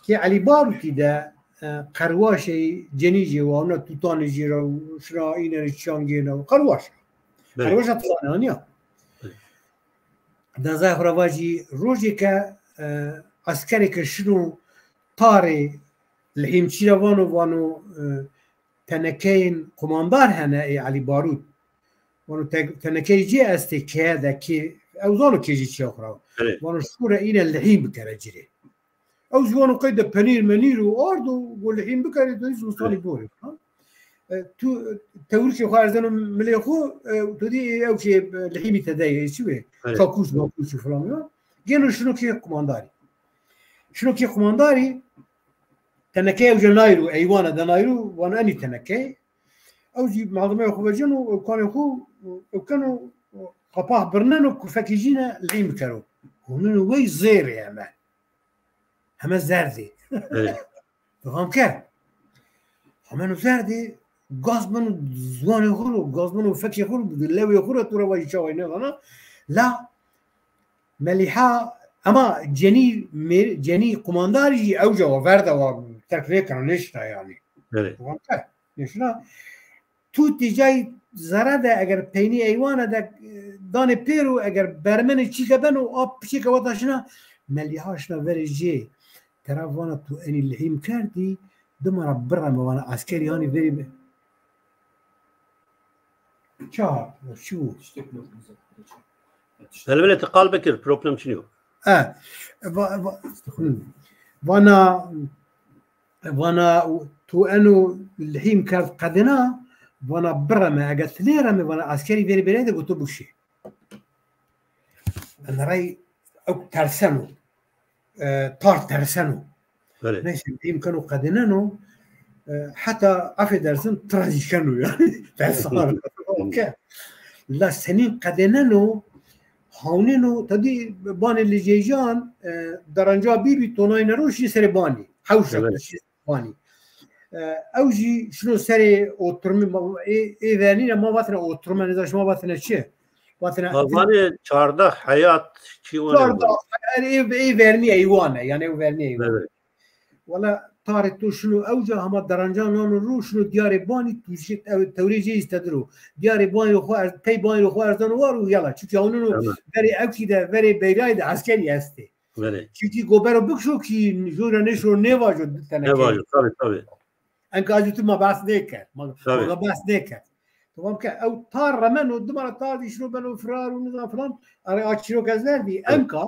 ki Elî Barûtî de, e, qerwaşê cenî jê wa, ona tutanê jê re, şira îne re çiyangê ne, qerwaş. Belê. Qerwaşa tizane, aniya. Belê. Dezaya xwe re va jî rojêke, e, eskerêke şino tarê lihîmçî re vano, vano, e, tenekeyên qumandar hene ê Elî Barût. Vano te-, tenekeyê cê estê keye de kê, ew zano kê jî çiya xwe re. Evet. Vano şûre îne lihîm bikere cirê. Ew zî wano qey de penîr menîr û ard û go lihîm bikerê, tu hîç zistanî Evet. borê. Ha? E, tu tewrikê xwe erzeno milê xwe, e, tu dî ew kê, e, lihîmî te de ye, çi wê? Evet. Kakûç, makûç û filan ya. Gêno şino kê qumandarî. Şino kê qumandarî, tenekeyê ew jê nayro, eywane de nayro, wan enî tenekeyê. Ew jî malzemeyê xwe veceno, ew kanê xwe, ew keno, qapah birneno, kufekî jî ne, lihîm bikero. Hûnino wey zêrê heme. Heme zerdê. Evet. Dixam ke. Heme no zerdê, gaz beno ziwanê xwe ro, gaz beno fekê xwe ro, lewê xwe ro, tu re vajî çawayî nedana. La Melîha, ema cenî mêr-, cenî qumandarî jî ew ca wa ver de wa terk nêkena, nêşina yanî. Evet. Dixam ke. Nêşina. Tu tîcayî zere de eger peynî eywane de, e, danê pêro eger bermenê çîke beno, a piçêke weta şina, Melîha şina verê jê. Tera vana tu enî lihîm kerdî, dima ra bireme vana eskerî hanî verî be. Ça, çi bû? Belê, belê, te qal bikir, problem çinî yo. E, va-, va-, hmm. Vana, vana tu eno lihîm kerd qedina, vana bireme, eger tu nêreme, vana eskerî verî berê de goto bikşê. Em rey ew terseno. E, tar terseno. Belê. Neyse, lihîm keno qedineno, e, heta affedersin, tira jî keno yani. Tersano. Okey. La senîn qedineno, hawneno, tedî banê li ceycan, e, derenca bî bî tonayî nero şî serê banî. Hewşa Evet. şî banî. E, ew jî şino serê oturmê ma, ê, ê vernî ne ma vatine oturme, nêza şima vatine çi? Vatine Ma vanê çardeh heyat çi wane Çardeh, ê, ê vernî eywane, yani ew vernî eywane. Evet. Wala tarê tu şino ew ca hema deranca nano ro şino diyarê banî tu jî ew tewrê jê îstedir o. Diyarê banî xwe erz-, pey banî xwe erzano war û yala. Çünkü ewnino Tamam. verê ewkî de, verê beyrayî de eskerî estê. Belê. Çünkü gobero bikşo ki jora neşo nêvajo tenekê. Nêvajo, tabii, tabii. Enka jî tu ma behs nêkerd. Ma, Tabii. ma behs nêkerd. Tamam ke ew tar remeno, dimara tar dî şiro beno firar û nizam filan. Are a çîrok ez verdî. Evet. Enka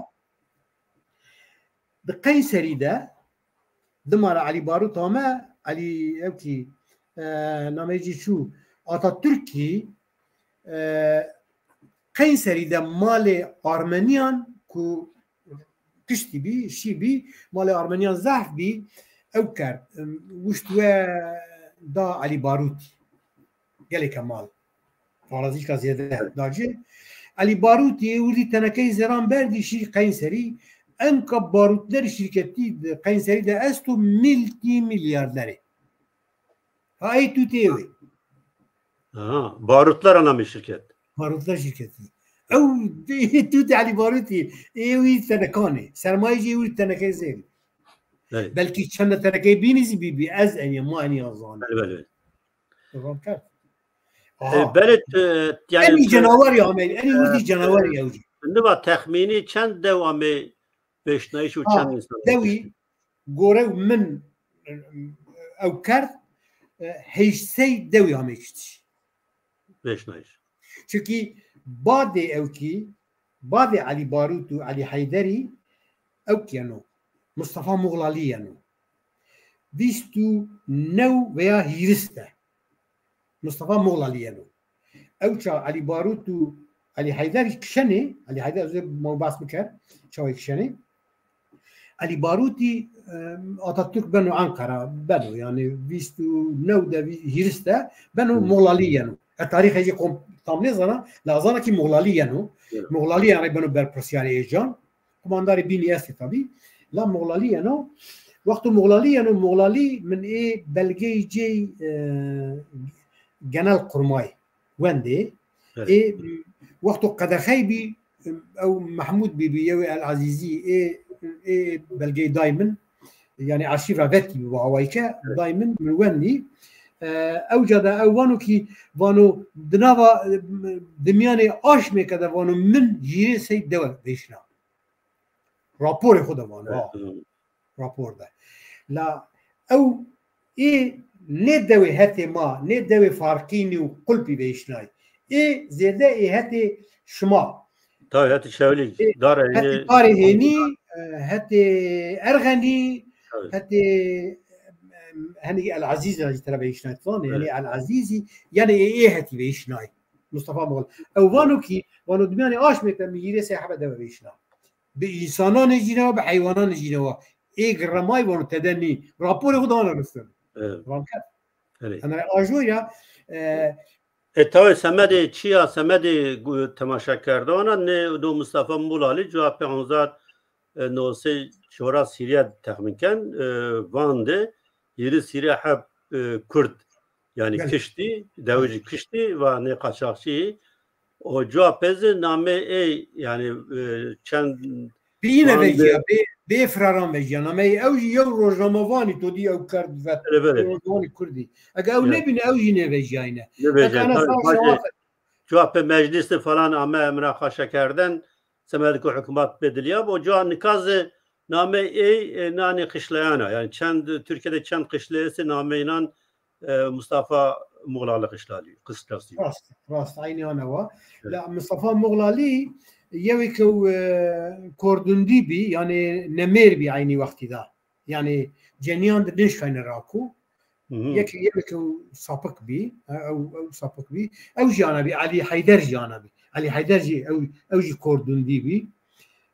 di Qeyserî de dimara Elî Barût ame, Elî ewkî, e, nameyê jî çû, Atatürkî, e, Qeyserî de malê Armeniyan ku kiştî bî, şî bî, malê Armeniyan zehf bî, ew kerd, em, wişt we da Elî Barûtî. Geleke mal. Parazîka zêde da ci. Elî Barûtî wî dî tenekeyê zêran berdî şî Qeyserî, Enka barûtler şirketî di Qeynserî de esto, miltî milyarderê. Ha, ey tûtê wê. Aha, barutlar anlamı şirket. Barutlar şirketi. Ew tûtê Elî Barûtî. Ê wî tenekanê. Sermayê jê wî tenekeyê zêrî. Evet. Belkî çend tenekeyê bînî zî bî bî. Ez enî ma enî azan. Belê belê. Tamam kar. E, belê, e, yani, enî canavar ya amey. Enî wurdî canavar ya. Şimdi bak, tahmini çend dew amey beşnayış û çend insan? Dewî gore min ew kerd, e, heyşt sey dewî amê kiştiş. Beş nayş. Çunkî badê ew kî, badê Elî Barût û Elî Heyderî ew kî yeno. Mustafa Muxlalî yeno. Bîst û new veya hîris de. Mustafa Muxlalî yeno. Ew ça Elî Barût û Elî Heyder kişenê, Elî Heyder ez ê ma behs biker, çawa kişenê. Elî Barûtî, e, Atatürk beno Ankara, beno, yani bîst û new de, hîris de beno, Muxlalî yeno. E, tarîxê jî kom-, tam nêzana, la zana kî Muxlalî yeno. Muxlalî yani beno berpirsiyarê êcan. Kumandarê bînî estê tabî. La Muxlalî yeno. Wexto Muxlalî yeno, Muxlalî min ê belgeyê cê, e, Genelkurmay wendê. Evet. Ê, wexto qedexey bî, ew Mehmûd bîbî, yewê El Azîzî, ê, ê belgeyê day min, yani arşîv ra vetî bi awayî ke, day min, min wendî. E, ew ca de ew vano kî, vano di nava, e, dimyanê aşmê ke de vano min hîrê sey dewe vêşna. Raporê xwe de vano, ha. Rapor de. La ew ê nê dewê hetê ma, nê dewê Farqînî û Qulpî vêşnayî. Ê zêde ê hetê şima. Tabii, hetê Şewlî, Ê, Darê, hetê ê, Darê Hênî, e, hetê Erxenî, Tabii. hetê, em, henî El Azîz jî tere vêşnayî, yani Evet. El Azîzî, yani ê, ê hetî vêşnayî. Mustafa Muxal. Ew vano kî, vano dimyanê aşmê te min hîrê sey hebe dewe vêşna. Bi însananê jî newa, bi heywananê jî newa. Ê girremayî vano tede nî. Raporê xwe dana nustin. Evet. Ram ket. Evet. Ana ajoya, e, E, tawê semedê çi ya, semedê gu-, temaşekerdana, ne do Mustafa Mulalî cevapê Hamzat, e, nosê çora Sîriye texmin ken, e, van de hîrê Sîriye heb, e, Kurd, yani Belê. kiştî, dewicî kiştî, va ne qaçaxçî. O cevapê zî namê ê, yani, e, çend Bi yine van veciya, de- bi, bi firaran veciya. Nameyê ew jî yew rojnamevanî to dî ew kerd vet. Belê, belê. Rojnamevanî Kurdî. Ege ew Ya. nebîne, ew jî neveciyayne. Neveciyayne, Ege ana tabii, sağ bacê, selamet. Cevapê meclisi falan ame emra xaşekerden, semedê ku hikûmet bê dilya bo. Cuha nikazê namê ê, e, nanê qişleyana. Yani çend, Türkiye'de çend qişleyesi namê inan, e, Mustafa Muğlalı qişlali, qişlasi. Rast, rast, aynî ana wa. Evet. La Mustafa Muğlali yewê ke, e, kordundî bî, yani nemêr bî aynî wextî da. Yani ceniyan di nêşkayne raku. Hı hı. Yek, yek ew sapik bî, e, ew, ew sapik bî. Ew jî ana bî, Elî Heyder jî ana bî. Elî Heyder jî ew, ew jî kordundî bî.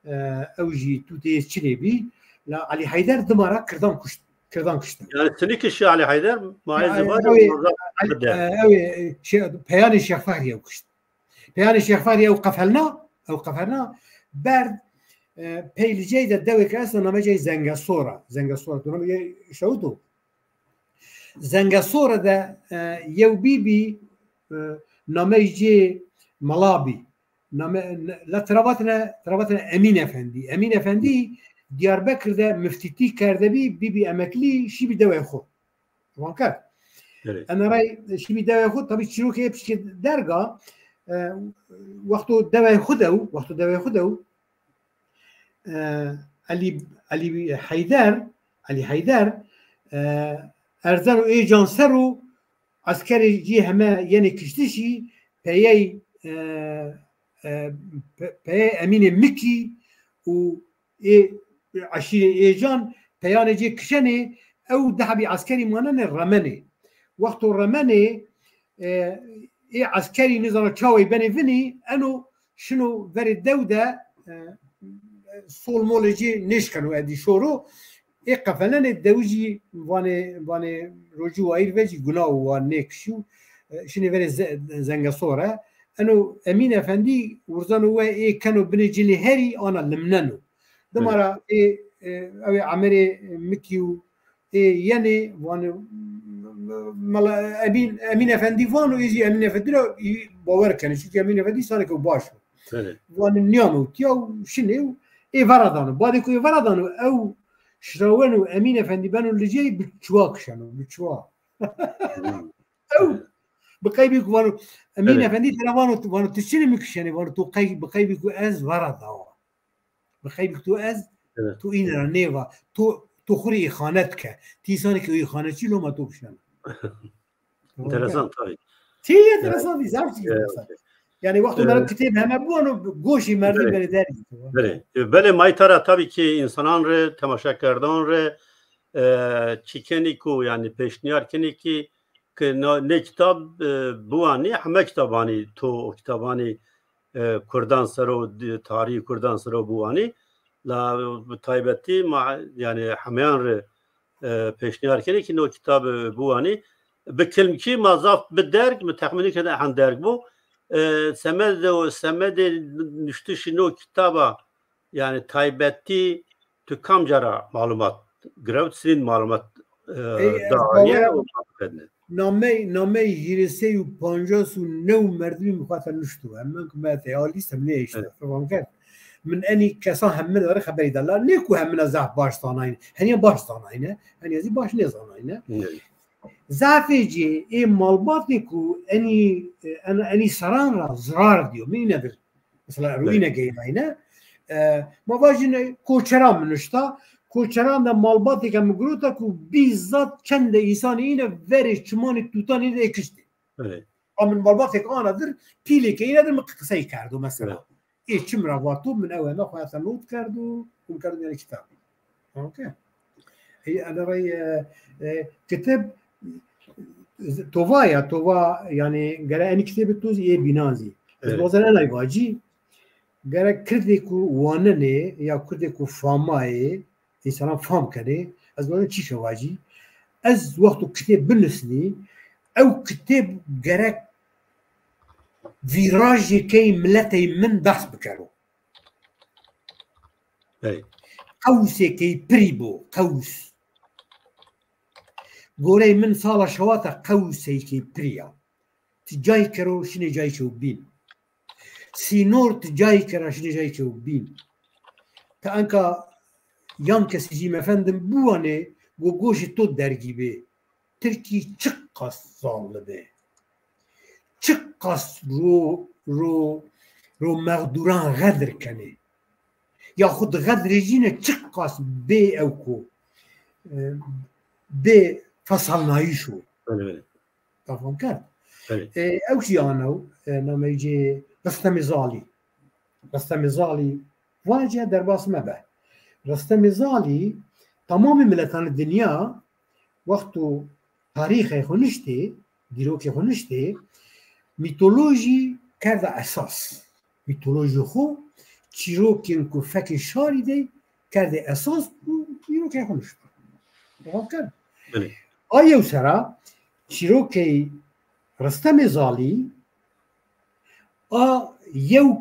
E, ew jî tûtê Çinê bî. La Elî Heyder dima ra kirdan kuşt, kirdan kiştin. Yani sinik kişi Elî Heyder, ma Ya, ez e, var ew ê, ya, orada Elî, bide. e, ew ê, şey, peyanê Şêx Fehriye kişt. Peyanê Şêx Fehriye ew qefelna, ew qefelna berd, e, peylicey de dewê ke esta namecey Zengesora. Zengesora, tu namecey şewto. Zengesora de, e, yew bîbî, e, nameyê cê Mela bî. Name, ne, la tira vatine, tira vatine Emîn Efendî. Emîn Efendî Diyarbekir de miftîtî kerdebî, bîbî emeklî, şîbî dewê xwe. Wan kerd. Evet. Emeray şîbî dewê xwe, tabî çîrokê piçkê derga, e, wexto dewê xwe de, wexto dewê xwe de, e, Elî, Elî Heyder, Elî Heyder, e, erzeno ê can ser û eskerê cî heme yenê kiştişî, peyey, e, e, pe-, peyey Emînê Mikî û ê eşîrê êcan, peyanê cê kişenê, ew di hebî eskerî manenê remenê. Wexto remenê, e, ê eskerî nizana çawê benê vinî, eno şino verê dew de, e, sol molê cê nêşkeno edî şoro, ê qefelenê dewijî vanê, vanê rojî wayîr vecî guna û wan nêkişî û, e, şinê verê ze-, Zengesore. Eno Emîn Efendî wirzano we ê keno binê cilê herî ana limneno. Dima ra ê, e, ew ê Emerê Mikî û ê yenê van, Mela Emîn, Emîn Efendî van û ê jî Emîn Efendî ra bawer kenê. Çunkî Emîn Efendî îsaneke baş o. Van niyan û tiya û şinê û ê vera dano. Badê ku ê vera dano, ew şirawen û Emîn Efendî beno licê, bi çiwa kişeno, bi çiwa. Ew bi qeybî ku vano, Emîn Efendî tera vano, vano tu çi min kişenê, vano tu qey-, bi qeybî ku ez vera dawa. Bi qeybî ku tu ez, tu îne ra nêva, tu, tu xurî îxanet ke. Tîsanê ke îxanetçî loma tu kişeno. Enteresan tabii. Çi enteresan, zaf çi enteresan. Yani wexto mera kitêb heme bû, ano goşî merdî bere dergî. Belê. Belê, mayî tara tabii ki insanan re, temaşekerdan re, e, çi kenî ku, yani pêşniyar kenî ki, ki no, ne kitab, e, biwanî, heme kitabanî, to o kitabanî, e, Kurdan sero, di-, tarîhî Kurdan sero biwanî. La bi taybetî ma, yani hemeyan re, e, pêşniyar kenî ki no kitab, e, biwanî. Bi kilmkî ma zaf bi derg, bi texmînî kene ehan derg bû. E, semedê, semedê nuştişî no kitaba, yani taybetî tu kamca ra malumat girewt, sinîn malumat, e, daniye û namey, namey hîrê sey û pancas û new merdimî min xwe te nuşto. Em min ku me te ya lîst em nehişte. Fevm kerd. Min enî kesan hemî de xeberî da. La ne ku hemî zaf baş zanayne. Heniya baş zanayne. Heniya zî baş nêzanayne. Zafê cê ê malbatê ku enî, en-, enî seran ra zirar diyo. Min îne dir. Mesela rûîne geynayne. E, ma vajîne koçeran min nuşta. Koçeran de malbatêke min girota ku bîzat çende îsanê îne verê çimanê tûtanê de kiştî. A min malbatêk ana dir, pîlêke îne dir min qisey kerdo mesela. Ê çi min ra vato, min ew heme xwe heta not kerdo, û min kerdo yani kitabî. Okey. Ê, ene rey, e, e, kitêb, tova ya, tova, yani, gere enî kitêbê to zî ê bînan zî. Ez wazen enay vacî, gere kirdê ku wanenê, ya kirdê ku famayê, însanan fam kenê, ez wazen çî şevacî. Ez wexto kitêb binusnî, ew kitêb gerek vîrajêkey miletey min behs bikero. Qewsêkey pirî bo, qews. Gorey min sala şewata qewsêkey pirî ya. Ti cayê kero şinê cayê çew bîn. Sînor ti cayê kera şinê cayê çew bîn. Ti enka yan kesî jî mefendim biwanê go goşê to dergî bê. Tirkî çiqas zalim e. Çiqas ro, ro, ro mexdûran xedir kenê. Yaxud xedirê jî ne çiqas bê ew ku, e, bê fesalnayîş o. Belê, belê. Tafam kerd. Belê. E, ew jî anew, e, nameyê cê Ristemê Zalî. Ristemê Zalî, vace derbas mebe. Ristemê Zalî, tamamê miletanê dinya wexto tarîxê xwe niştê, dîrokê xwe niştê, mîtolojî kerde esas. Mîtolojî xwe, çîrokên ku fekê şarî de kerde esas û dîrokê xwe niştê. Tafam kerd. Belê. A yew sera, çîrokê Ristemê Zalî, a yew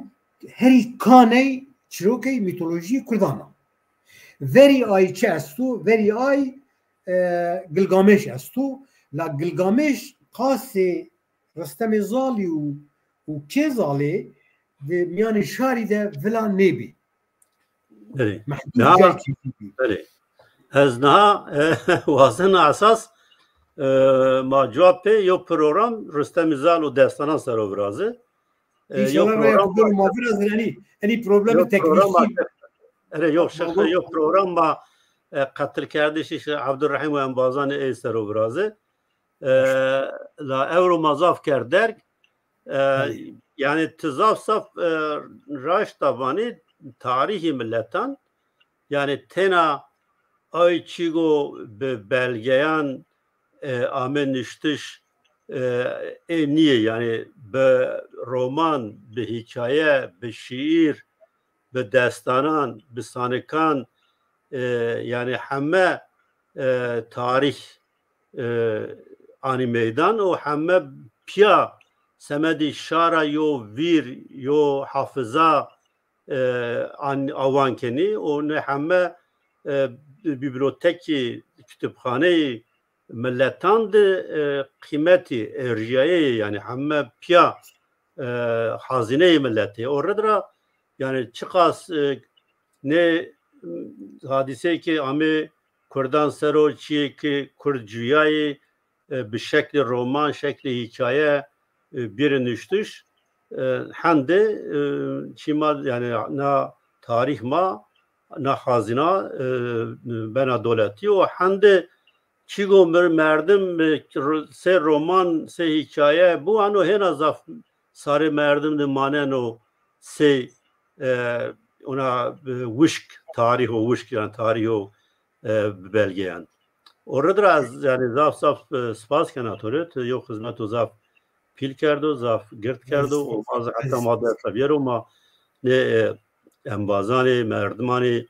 herî kaney çîrokê mîtolojiyê Kurdan a. Verî ay çi esto? Verî ay, e, Gilgamêş esto. La Gilgamêş qasê Ristemê Zalî û, û Kê Zalê di miyanê şarî de vila nêbî. Belê. Mehdûd Niha, cayê çêkî bî. Belê. Ez niha, e, wazena esas, e, ma cewab pê yo program Ristemî Zal û destanan ser o viraze. E, yo Înşallah raya program ku ma virazin, enî, enî problemê yo program teknîkî. Erê, yo şexe, yo program ma, e, qetilkerdişî Şêx Abdurrahîm û embazanê ê ser o viraze. E, la ewro ma zaf kerd derg. E, Belê. Yani ti zaf zaf, e, raşta vanî tarîhî miletan, yani têna ay çîgo bi belgeyan, e, ame niştiş, e, ê niyê, yani bi roman, bi hîkaye, bi şiîr, bi destanan, bi sanikan, e, yani heme, e, tarîh, e, anî meydan û heme piya semedî şara yo vîr, yo hafiza, e, an-, awan kenî û ne heme, e, bîblyotekî, kitêbxaneyê miletan de, e, qîmetî erjiyayê ye, yanî heme piya, e, hazîneyê miletê. O rid ra, yanî çiqas, e, ne hadîseyê ke amê Kurdan ser o, çiyê ke Kurd cuyayê, e, bi şeklê roman, şeklê hîkaye, e, bîrê nuştiş, e, hende, e, çîma, yanî na tarîh ma, na hazîna, e, bena doletî û hende çîgo mir merdim, e, ro-, sê roman, sê hîkaye bu ano hêna zaf sarê merdim de maneno sê, e, ona, e, wişk, tarîho wişk, yanî tarîho, e, bi belgeyan. O rid ra ez, yanî zaf zaf, e, spas kena to rê, tu yo xizmeto zaf pîl kerdo, zaf gird kerdo, û ma heta ma dest biyero ma ne, e, embazanê, merdimanê,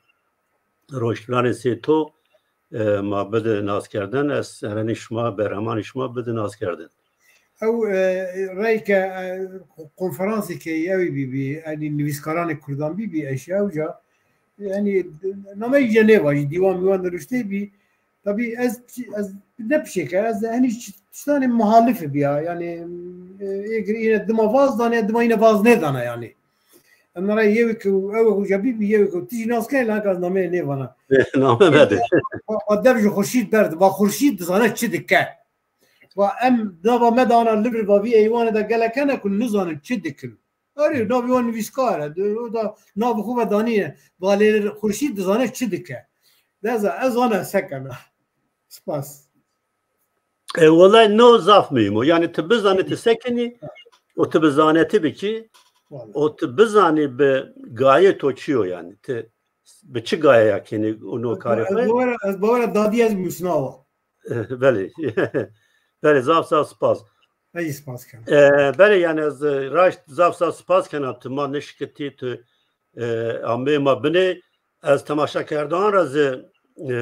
roştvanê sê to, e, ma bide naskerdin, ez serenî şima, berhemanî şima bide naskerdin. Ew, e, reyke, e, konferansê ke ew bî bî, yanî nivîskaranê Kurdan bî bî, eşya ew ca, yanî nameyê jî nêva jî, dîwan mîwan niriştê bî. Tabî ez, ez ne pişêke, ez henî tiştanê muhalif biya, yanî, e, ê gir îne dima vaz dane, dima îne vaz nêdane yanî. Em nara yewê ku ew ê hoca bîbî, yewê ku tijî nas kene, laka ez nameyê nêvana. Name mede. Va, va dev ji Xurşîd berd, va Xurşîd dizane çi dike. Va em nava me de ana li vir va vî eywanê de gelek hene ku nizanin çi dikin. Erê, navê wan nivîskar e, o da navê xwe ve danîne. Va lê Xurşîd dizane çi dike. Deza, ez zana se kena. Spas. E, welay no zaf muhîm o. Yanî tu bizanî tu sekinî, û tu bi zanetî bikî, û tu bizanî bi gayê to çi yo yanî. Tu bi çi gayeya kenî û no karê xwe? Ez bawera, ez bawera dadî ez musnawa. E, belê. Belê, zaf zaf spas. Ez spas kem. E, belê, yanî ez, e, raşt zaf zaf spas kena tu ma neşikitî tu, e, amê ma binê. Ez temaşekerdan re zî, e,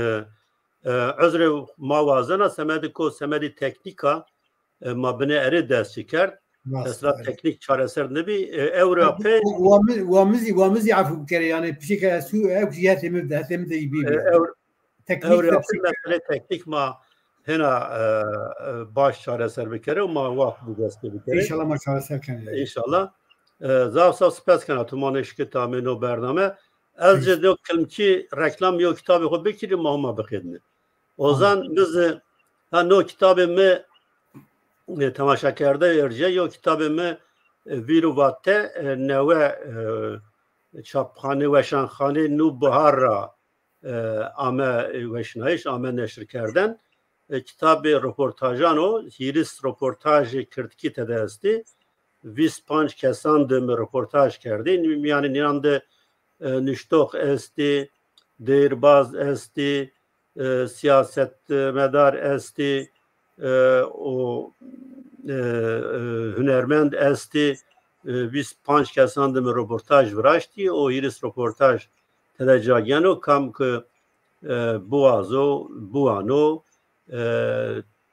e, uzrê ma wazena, semedê ko, semedê teknîka, e, ma binê erê dest jî kerd. Esra teknîk çareser nebî. E, ew re pê wa mi-, wa mizî, wa mizî efû bikere, yanî pişeke ez tu, ew jî hetê min de, hetê min de jî bî. E, ew, teknîk ew re pê meselê teknîk ma hêna, e, e, baş çareser bikere û ma wext bi dest pê bikere. Înşallah ma çareser kene. Înşallah. E, zaf zaf spas kena tu ma neşikit amê no bername. Ez jî do kilmkî reklam yo kitabê xwe bikirî, ma hema bixêdine. Ozan, biz, e, ha, no kitabê me, e, temaşekerde erce, yo kitabê me, e, Vîr û Vate, e, newe, e, çapxanê, weşanxanê Nûbihar ra, e, ame, e, weşnayîş, ame neşirkerden. E, kitabê roportajan o, hîris roportajê kirdkî tede estî. Vîst panc kesan de mi roportaj kerdî. Mîyanê nînan de, e, nuştox estî, deyîrbaz estî, e, siyasetmedar estî, e, û, e, e, hunermend estî, e, vîst panc kesan de mi roportaj viraştî û hîris roportaj tede cagiyeno, kam ki, e, biwazo, biwano, e,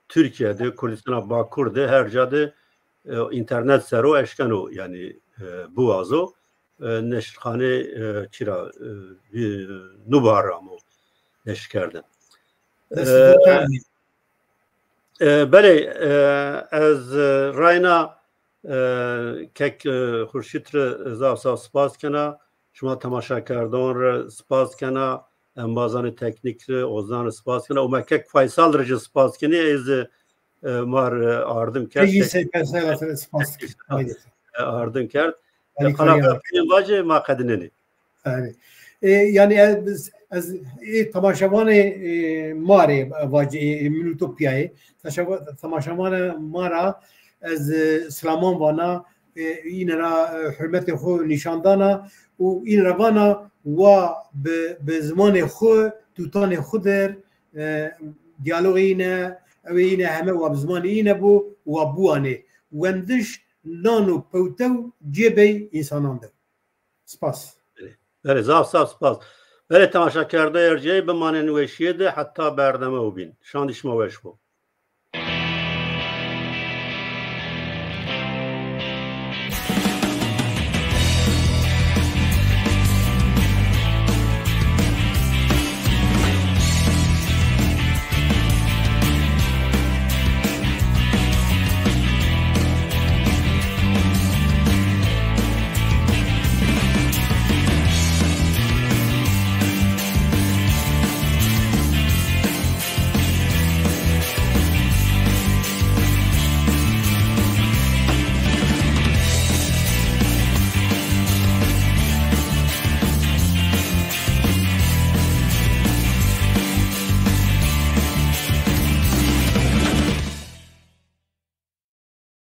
Tirkiye de, Kurdistana Bakur de, her ca de, e, înternet ser o eşkeno, yanî, e, biwazo, e, neşirxanê, e, çira, e, vî, e, Nûbihar ra amo neşirkerdin. E, e, belê, e, ez, e, rayna, e, kek, e, Xurşîd re zaf zaf spas kena, şima temaşekerdan re spas kena, embazanê teknîk re, Ozan re spas kena, û me kek Faysal re jî spas kenî, ez, e, mar, e, ardim kerd. Ejî Seyfel Seyfel spas dikim. E, ardim kerd. E, Alî qala Kaya. Vacê ma qedinenê. Erê. E, yanî ez, ez, ê temaşevanê, e, ma rê vacê, e, min û to piyayê. Teşeva-, temaşevanê ma ra ez, e, silaman vana, e, îne ra, e, hurmetê xwe nîşan dana û îne ra vana wa bi, bi zimanê xwe, tûtanê xwe der, e, diyalogê îne, ew ê îne heme wa bi zimanê îne bû, wa biwanê. Wendiş, nan û pewtew cê bey însanan de. Spas. Belê, zaf zaf spas. Belê, temaşekerdoyê erciyê, bimanên weşiyê de heta bername û bîn. Şandî şima weş bo.